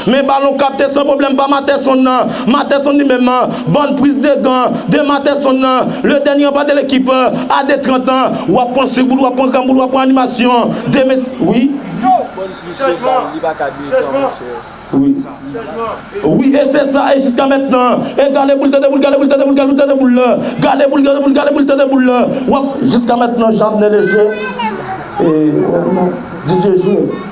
Men balon kapte san pwoblèm pa Matheson nan, Matheson li menm, bòn priz de gan de Matheson nan, le dènye pa de lekip, a de trant, w ap pran sik boul, w ap pran krèm boul, w ap pran animasyon, de mes-, wi. Bòn priz de bal, li pa ka dwe tan, monchè. Wi. Wi, e se sa, e jiska mentnan, e gade boul, tande boul, gade boul, tande boul, gade boul, tande boul la. Gade boul, gade boul, gade boul, tande boul la. W ap, jiska mentnan, Jabnè Leje, e, D J jwe.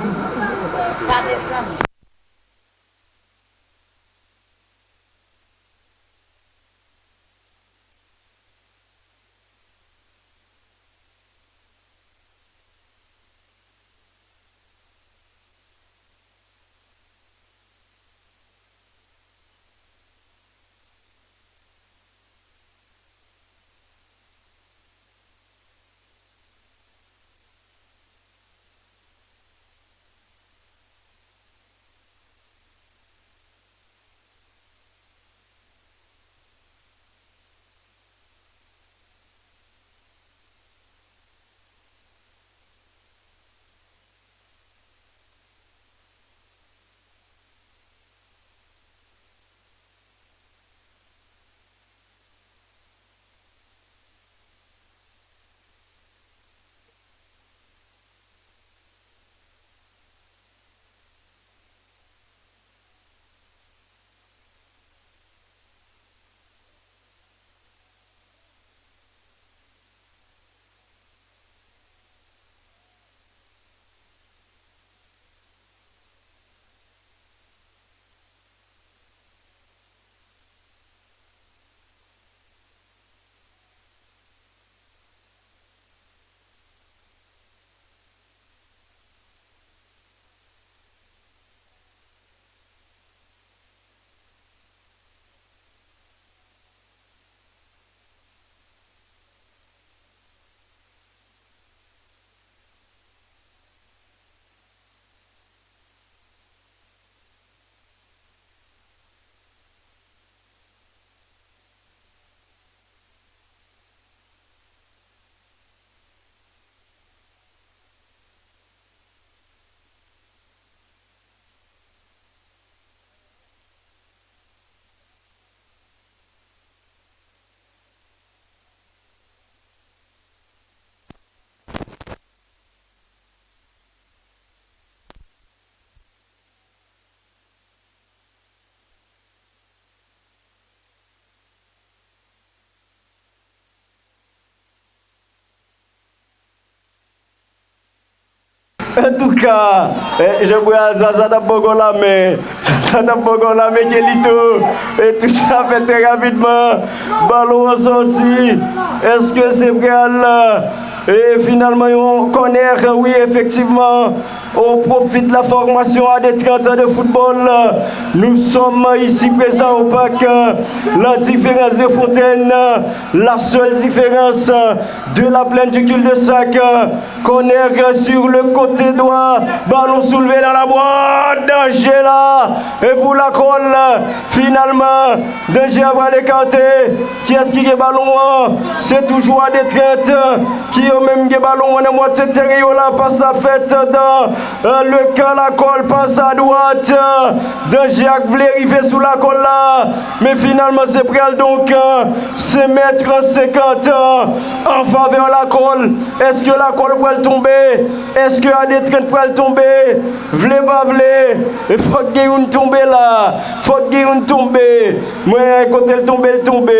Antouka, eh, Jean Brazza, sa t ap bòkò lamen. Sa, sa t ap bòkò lamen Kelito. E touch la fèt trè rapidman. Balon an sòti. Èske se pral, eh, finalman yon kònè? Wi, efektivman. Au profit de la formation A D trente de football, nous sommes ici présents au parc, euh, La Différence de Fontaine, la seule différence, euh, de la plaine du cul-de-sac, euh, corner sur le côté droit, ballon soulevé dans la boîte, danger là, et pour la colle, finalement, danger à voir écarté. Kiyès ki gen balon an? Se toujou A D trente ki yo menm gen balon an nan mwatye teren yo la. Pas la fèt dans, euh, le camp, la colle, pas à droite. Danger ak vle rive sou la colle la. Men finalman, se pral donk, euh, senk mèt senkant, euh, an favè la colle. Èske la colle pral tonbe? Èske A D trente pral tonbe? Vle pa vle, e fòk gen youn tonbe la. Fòk gen youn tonbe. Mwen, kote l tonbe, l tonbe.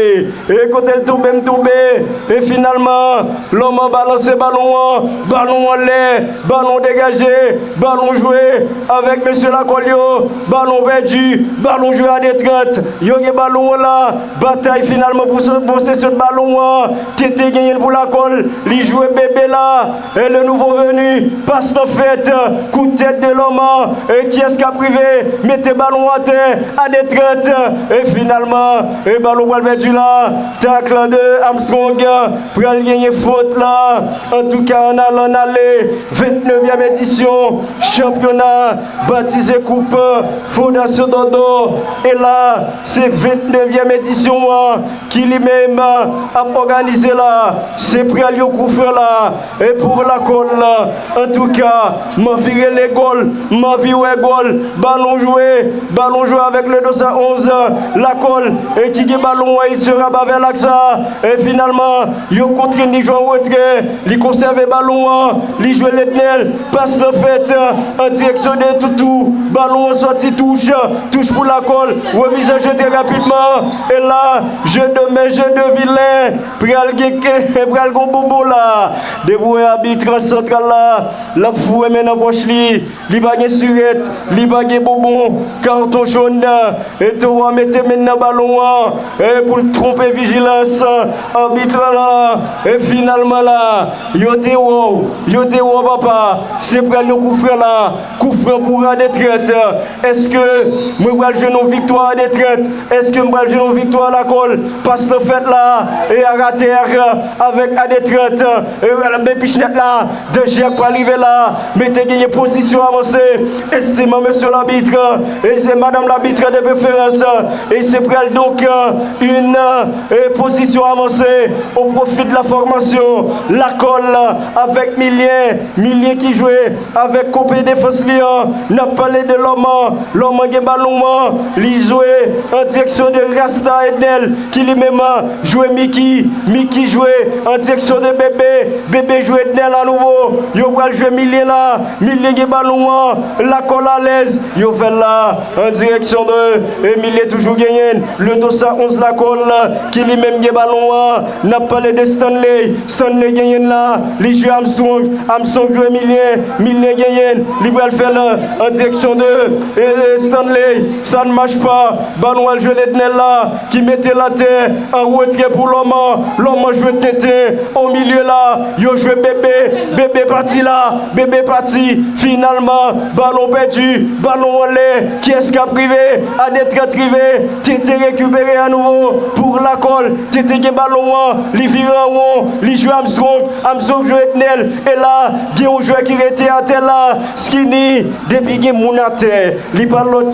E kote l tonbe, m tonbe. E finalman, Lòman balanse balon an. Balon anlè. Balon degaje. Balon jwe avèk mesye lakòl yo. Balon pèdi. Balon jwe a de trant. Yo gen balon an la. Batay finalman pou se-, posesyon de balon an. Tete genyen l pou lakòl. Li jwe bebe la. E le nouvo venu. Pas nan fèt. Kout tèt de Lòman. E kiyès k ap rive mete balon atè? A de trant. E finalman, e balon pral pèdi la. Takl de Armstrong. Pral genyen fot la. Antouka, ann ale, ann ale. Vennnevyèm edisyon chanpyona batize Koup Fondasyon Dòdò. E la, se vennnevyèm edisyon an ki li menm ap òganize la. Se pral yon kou fran la. E pou lakòl, antouka, m anvi rele gòl, m anvi wè gòl. Balon jwe, balon jwe avèk le dos à onze, lakòl, e ki gen balon an, il se rabat vers l'axe. E finalman, yo kontre li jwe an retrè, li konsève balon an, li jwe Lednel, pas nan fèt, an direksyon de Toutou, balon an sòti touch, touch pou lakòl, remiz an je trè rapidman, e la, je de men, je de vilen, pral gen, pral gon bobo la, depi w wè abit santral la, l ap foure men nan pòch li, li pa gen sirèt, li pa gen bonbon, katon jòn, e towo a mete men nan balon an, e pou l twonpe vijilans abit la, e finalman la, yo te wè w, yo te wè w papa, se pral yon kou fran la, kou fran pou a de trant, èske mwen pral jwenn yon viktwa a de trant, èske m pral jwenn yon viktwa lakòl, pas nan fèt la, e a ratè avèk a de trant, e men pich nèt la, danje ak pral rive la, men te genyen pozisyon avanse, e se mesye labit, e se madanm labit de preferans, e se pral donk, euh, une, euh, pozisyon avanse au profit de la formation, lakòl avèk Milyen, Milyen ki jwe avèk konpe defans li an, n ap pale de Lòman, Lòman gen balon an, li jwe an direksyon de Rasta Ednel, ki li menm jwe Miki, Miki jwe an direksyon de Bebe, Bebe jwe Ednel a nouvo, yo pral jwe Milyen la, Milyen gen balon an, lakòl alèz, yo fè l la, an direksyon de, e Milyen toujou genyen l, le dos à onze lakòl, ki li menm gen balon an, n ap pale de Stanley, Stanley genyen l la, li jwe Armstrong, Armstrong jwe Milyen, Milyen genyen l, li pral fè l an direksyon de, e, e Stanley, ça ne marche pas, balon al jwe Lednel la, ki mete l atè, an retrè pou Lòman, Lòman jwe tenten, o milye la, yo jwe Bebe, Bebe pati la, Bebe pati, finalman, balon pèdi, balon anlè, kiyès k ap rive, a de trant rive, Tete rekipere a nouvo, pou lakòl, Tete gen balon an, li vire an won, li jwe Armstrong, Armstrong jwe Ednel, e la, gen yon jwè ki rete atè la, Skinny, depi gen moun atè, li pa lòt.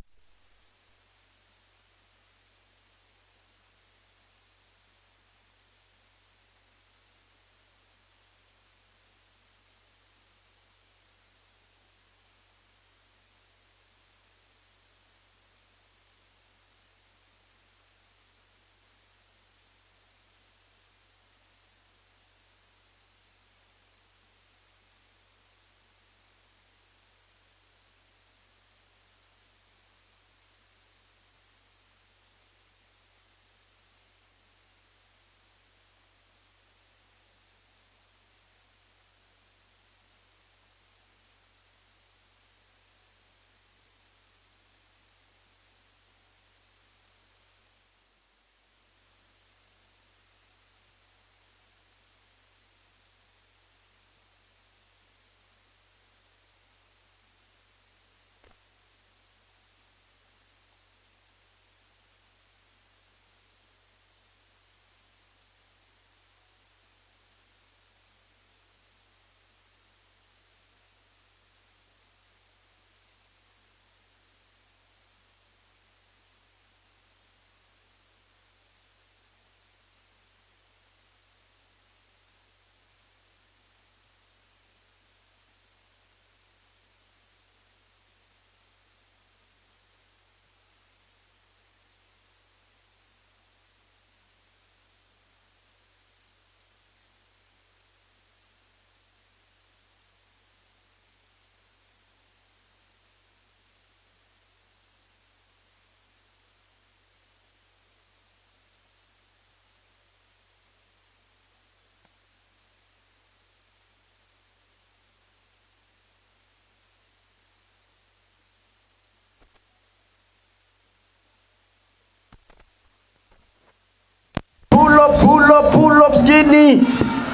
Skinny.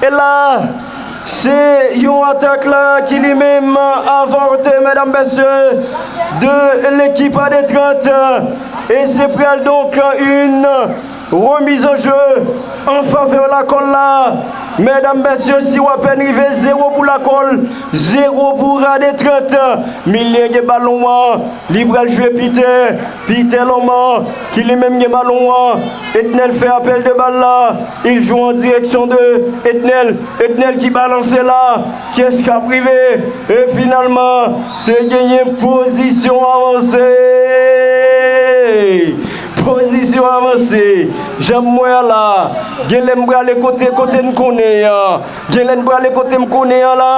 E la, se yon atak la ki li menm avòte, medam, mesye, de lekip A D trant. E se pral donk yon remiz an je an favè Lakòl la. Medam, mesye, si w apèn rive, zewo pou Lakòl, zewo pou A D trant. Milyen gen balon an, li pral jwe Pitè. Pitè Lòman, ki li menm gen balon an. Etnel fè apèl de bal la. Il joue en direction de Etnel. Etnel ki balanse la. Kiyès k ap rive? E finalman, te genyen pozisyon avanse. Pozisyon avanse. Jan m wè a la. Genlè m prale kote, kote n konnen an. Genlè n prale kote m konnen an la.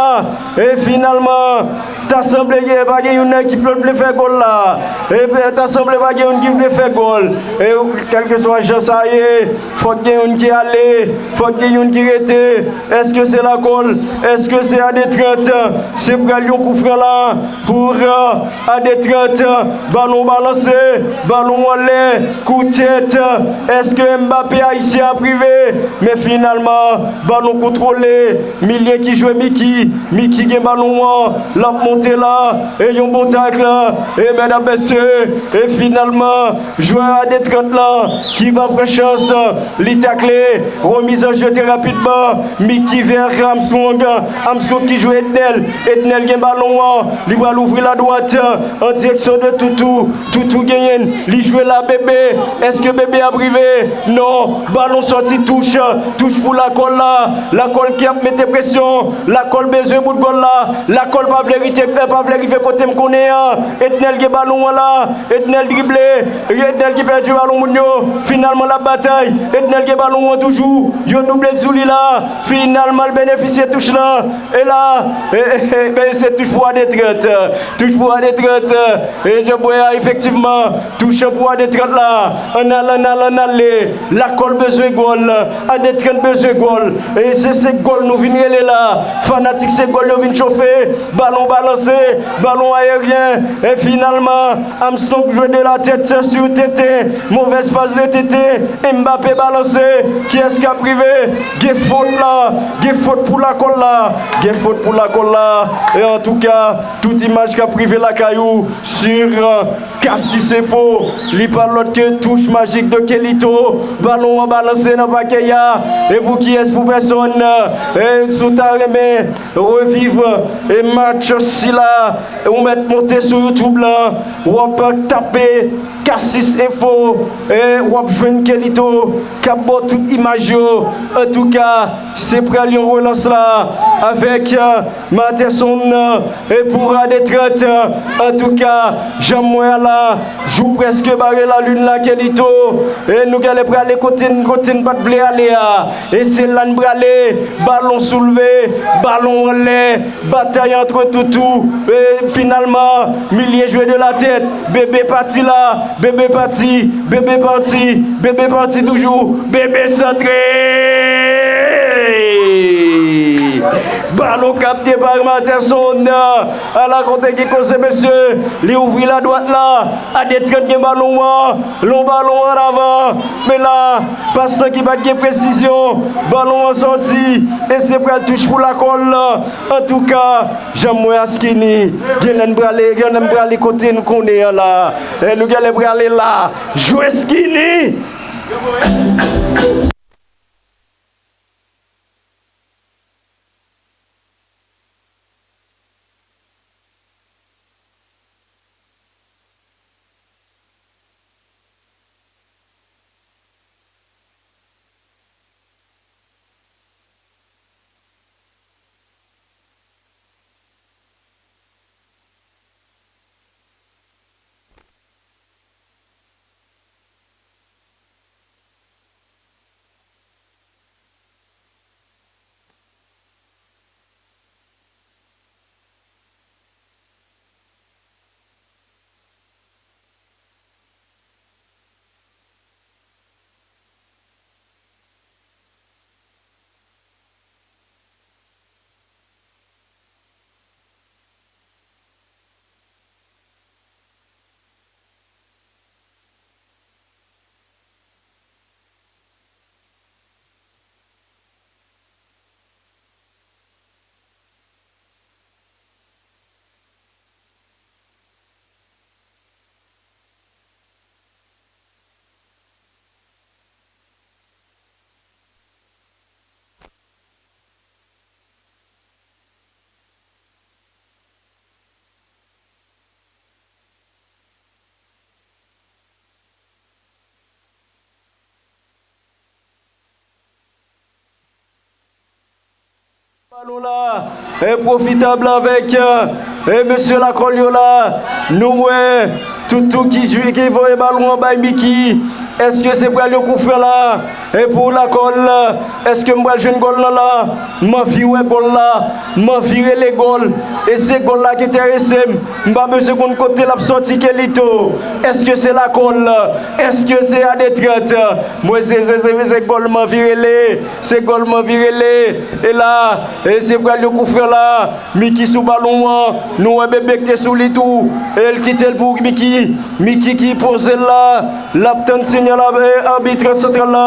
E finalman, ta sanble gen, pa gen youn nan ekip yo t vle fè gòl la. E ta sanble pa gen youn ki vle fè gòl. E kèlkeswa jan sa ye, fòk gen youn ki ale, fòk gen youn ki rete. Èske se Lakòl? Èske se A D trant? Se pral yon koufran la pou, euh, A D trant. Balon balanse, balon anlè, kou tèt. Èske Mbappé ayisyen ap rive? Men finalman, balon kontwole. Milyen ki jwe Miki. Miki gen balon an. L ap monte la. E yon bon takl. E medam, mesye. E finalman, jwè A D trant la ki pa pran chans. Li takle. Remiz an je trè rapidman. Miki vè Armstrong. Armstrong ki jwe Etnel. Etnel gen balon an. Li pral ouvri ladwat. An direksyon de Toutou. Toutou genyen l, li jwe la Bebe. Èske Bebe ap rive? Non. Balon sòti touch. Touch pou Lakòl la. Lakòl ki ap mete presyon. Lakòl bezwen bout gòl la. Lakòl pa vle rite, eh, pa vle rive kote m konnen an. Etnel gen balon an la. Etnel drible. Etnel ki pèdi balon moun yo. Finalman, l ap batay. Etnel gen balon an toujou. Yo double l sou li la. Finalman, l benefisye touch la. E la, e, e, e, ben, se touch pou A D trant. Touch pou A D trant. E jan m wè a, efektivman, touch pou A D trant la. Ann al, ann al, ann ale. Lakòl bezwen gòl. A D trant bezwen gòl. E se, se gòl nou vin rele la. Fanatik, se gòl yo vin chofe. Balon balanse. Balon ayeryen. E finalman, Armstrong jwe de la tèt sou Tenten. Movèz pas de Tenten. Mbappé balanse. Kiyès k ap rive? Gen fot la. Gen fot pou Lakòl la. Gen fot pou Lakòl la. E antouka, tout imaj k ap rive lakay ou sur, euh, Cassis Info. Li pa lòt ke touch majik de Kelito. Balon an balanse nan pakèt a. E pou kiyès? Pou pèsonn. E si w ta renmen reviv e match sila, ou mèt monte sou YouTube lan, w ap tape Cassis Info, e w ap jwenn Kelito k ap ba w tout imaj yo. Antouka, se pral yon relans la avèk, e, Materson, e pou A D trant. Antouka, jan m wè a la, jou prèske bare lalin la, Kelito. E nou genlè prale kote n, kote n pa t vle ale a. E se la n prale. Balon soulve, balon anlè, batay antre Toutou. E finalman, Milyen jwe de la tèt. Bebe pati la. Bebe pati. Bebe pati. Bebe pati toujou. Bebe santre. Balon kapte pa Materson. Ala kote ki koze, mesye. Li ouvri ladwat la. A D trant gen balon an. Lon balon an avan. Men la, pas lan ki pa t gen presizyon. Balon an sòti. E se pral touch pou Lakòl. Antouka, jan m wè a Skinny, genlè n prale, genlè n prale kote n konnen an la. E nou genlè prale la. Jwe Skinny! Balon la, e pwofitab la avèk, e mesye lakòl yo la, nou wè Toutou ki jwe, ki voye balon an bay Mickey. Èske se pral yon kout fran la? E pou lakòl, èske m pral jwenn gòl lan la? M anvi wè gòl la, m anvi rele gòl. E se gòl la ki enterese m. M pa bezwen konn kote l ap sòti, Kelito. Èske se lakòl? Èske se a de trant? Mwen se, se, se, se gòl m anvi rele. Se gòl m anvi rele. E la, e se pral yon kout fran la. Mickey sou balon an. Nou wè Bebe ki te sou li tou. E l kite l pou Mickey. Mickey ki poze l la. L ap tann sinyal, e, abit santral la.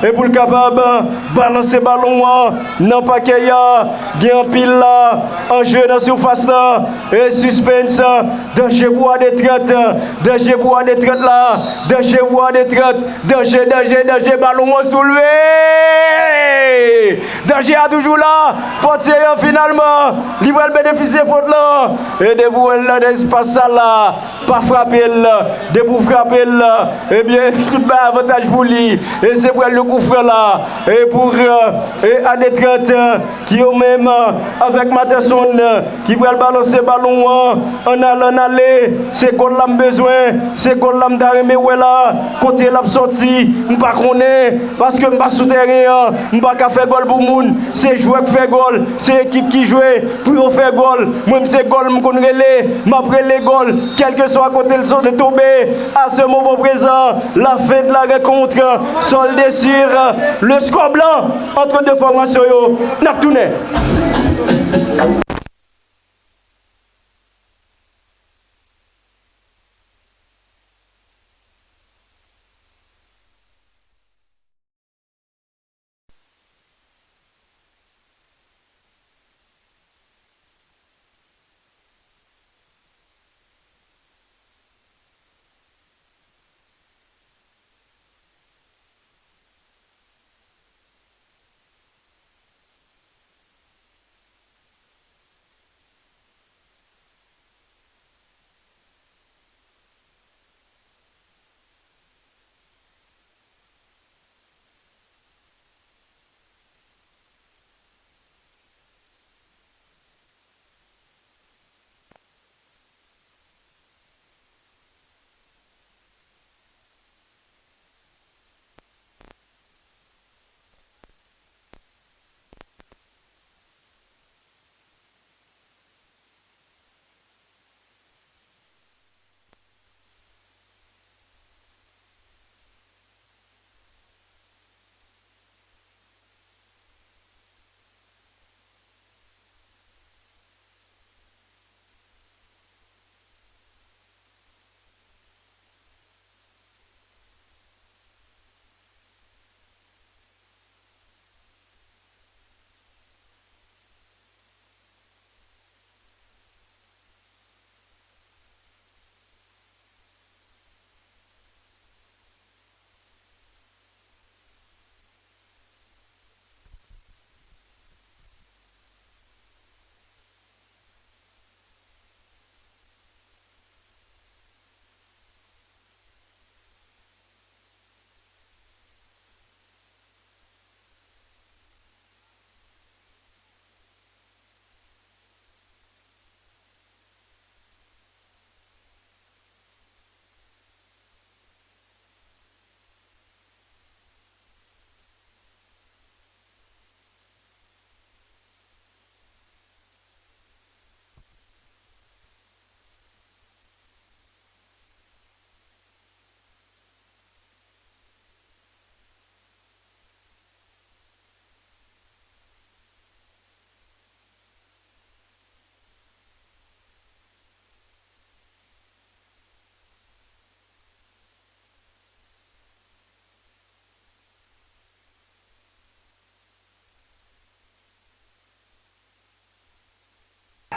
E pou l kapab balanse balon an nan pakèy a. Gen anpil la an je nan sifas la. E sispens. Danje pou a de trant. Danje pou a de trant la. Danje pou a de trant. Danje, danje, danje. Balon an soulve. Danje a toujou la. Pòtye an finalman, li pral benefisye fot lan. E depi w wè l nan espas sa la, pa frape l. Depi w frape l, ebyen, tout bay avantaj pou li. E se pral yon kout fran la. E pou, e a de trant, ki yo menm, avèk Materson, ki pral balanse balon an, ann ale, ann ale. Se gòl la m bezwen. Se gòl la m ta renmen wè la. Kote l ap sòti, m pa konnen. Paske m pa sou tèren an, m pa ka fè gòl pou moun. Se jwè k fè gòl, se ekip ki jwe pou yo fè gòl. Mwen, m se gòl m konn rele, m ap rele gòl, kèlkeswa kote l sot tonbe. À ce moment présent, la fin de la rencontre, soldée sur le score blanc entre deux formations yo. N ap tounen.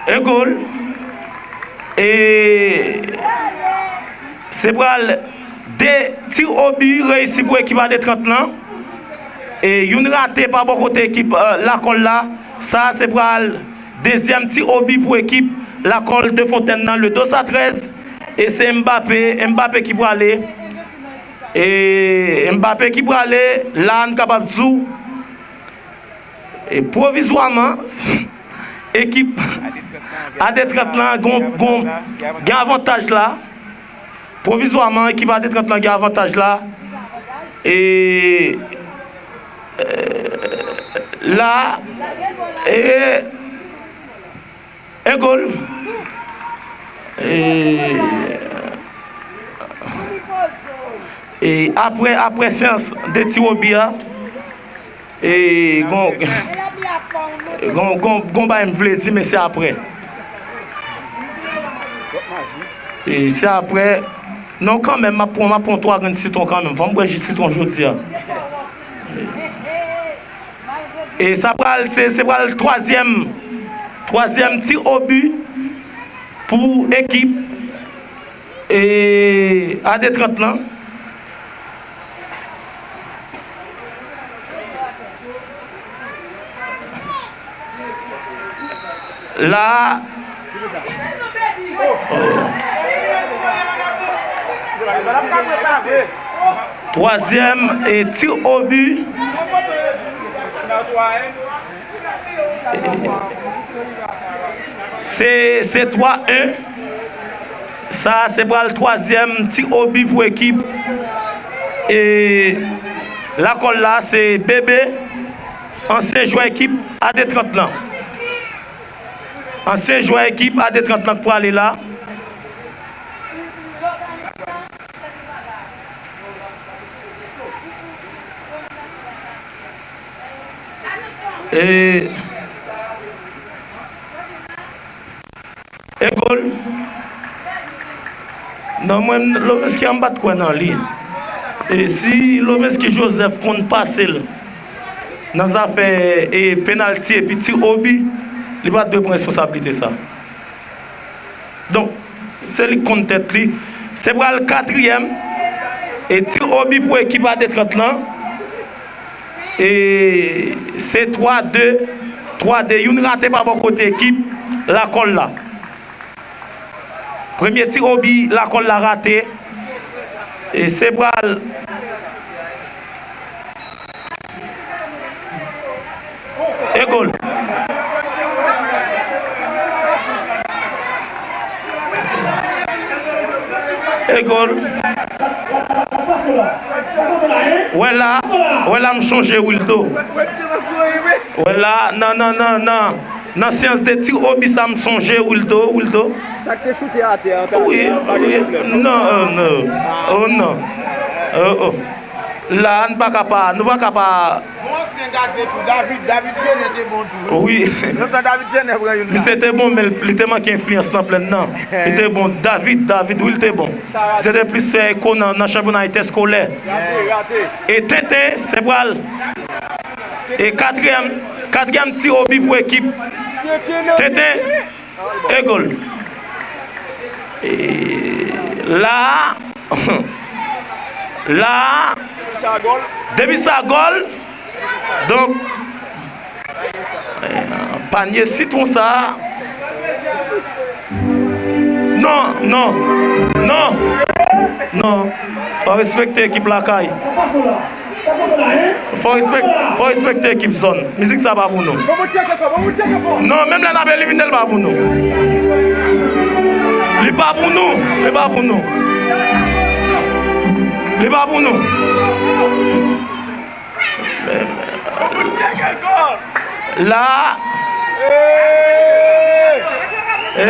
E gòl. E se pral de tir au but reyisi pou ekip a de trant lan. E youn rate pa bò kote ekip, e, lakòl la. Sa se pral dezyèm tir au but pou ekip lakòl de Fontèn nan, le dos à treize. E se Mbappé, Mbappé ki prale. E Mbappé ki prale, la n kapab di w, E pwovizwaman, ekip A D trant lan gon, gon, gen avantaj la. Pwovizwaman, ekip A D trant lan gen avantaj la. E, e, la, e, e gòl. E, e apre, apre seyans de ti Wobi a, e gon, gon, gon, gon bagay m vle di, men se apre. E se apre. Non, kanmenm, m ap pran, m ap pran twa grenn sitwon kanmenm. Fò m bwè ji sitwon jodi a. E sa pral, se, se pral twazyèm, twazyèm ti obi pou ekip, e, A D trant lan. La. Twazyèm e ti obi. Se, se twa en. Sa se pral twazyèm ti obi pou ekip, e, Lakòl la, se Bebe, ansyen jwè ekip A D trant lan. Ansyen jwè ekip A D trant lan k prale la. E, e gòl. Non, mwen, Lovenski a, m pa t kwè nan li. E si Lovenski Joseph konn pase l nan zafè, e, penalti epi ti obi, li pa t dwe pran responsablite sa. Donk, se li k konn tèt li. Se pral katriyèm e ti obi pou ekip A D trant lan. E se twa de, twa de, youn rate pa bò kote ekip Lakòl la. Premye ti obi Lakòl la rate. E se pral E gòl. E gòl. Wè la, wè la m sonje Wildo. Wè la, nan, nan, nan, nan, nan seyans de ti obi sa m sonje Wildo, Wildo. Sa k te choute atè an, wi, wi. Non, oh non. Oh non. Oh, oh. La, n pa ka pa, nou pa ka pa. Bon, ansyen gadyen tou, David, David Jenner te bon tou. Wi. Lontan David Jenner pran youn la. Misye te bon, men li te manke enfliyans nan plèn nan. Li te bon. David, David, wi, li te bon. Misye te plis fè eko nan, nan chanpyona entèskolè. Rate, rate. E Tenten, se pral. E katriyèm, katriyèm ti obi pou ekip. Tenten. E gòl. E la, la, depi sa gòl. Donk, e, panye sitwon sa. Non, non, non, non. Fò respekte ekip lakay. Fò respek-, fò respekte ekip zòn. Mizik sa pa pou nou. Non, menm lè n ap elimine l, pa pou nou. Li pa pou nou. Li pa pou nou. Li pa pou nou. La. E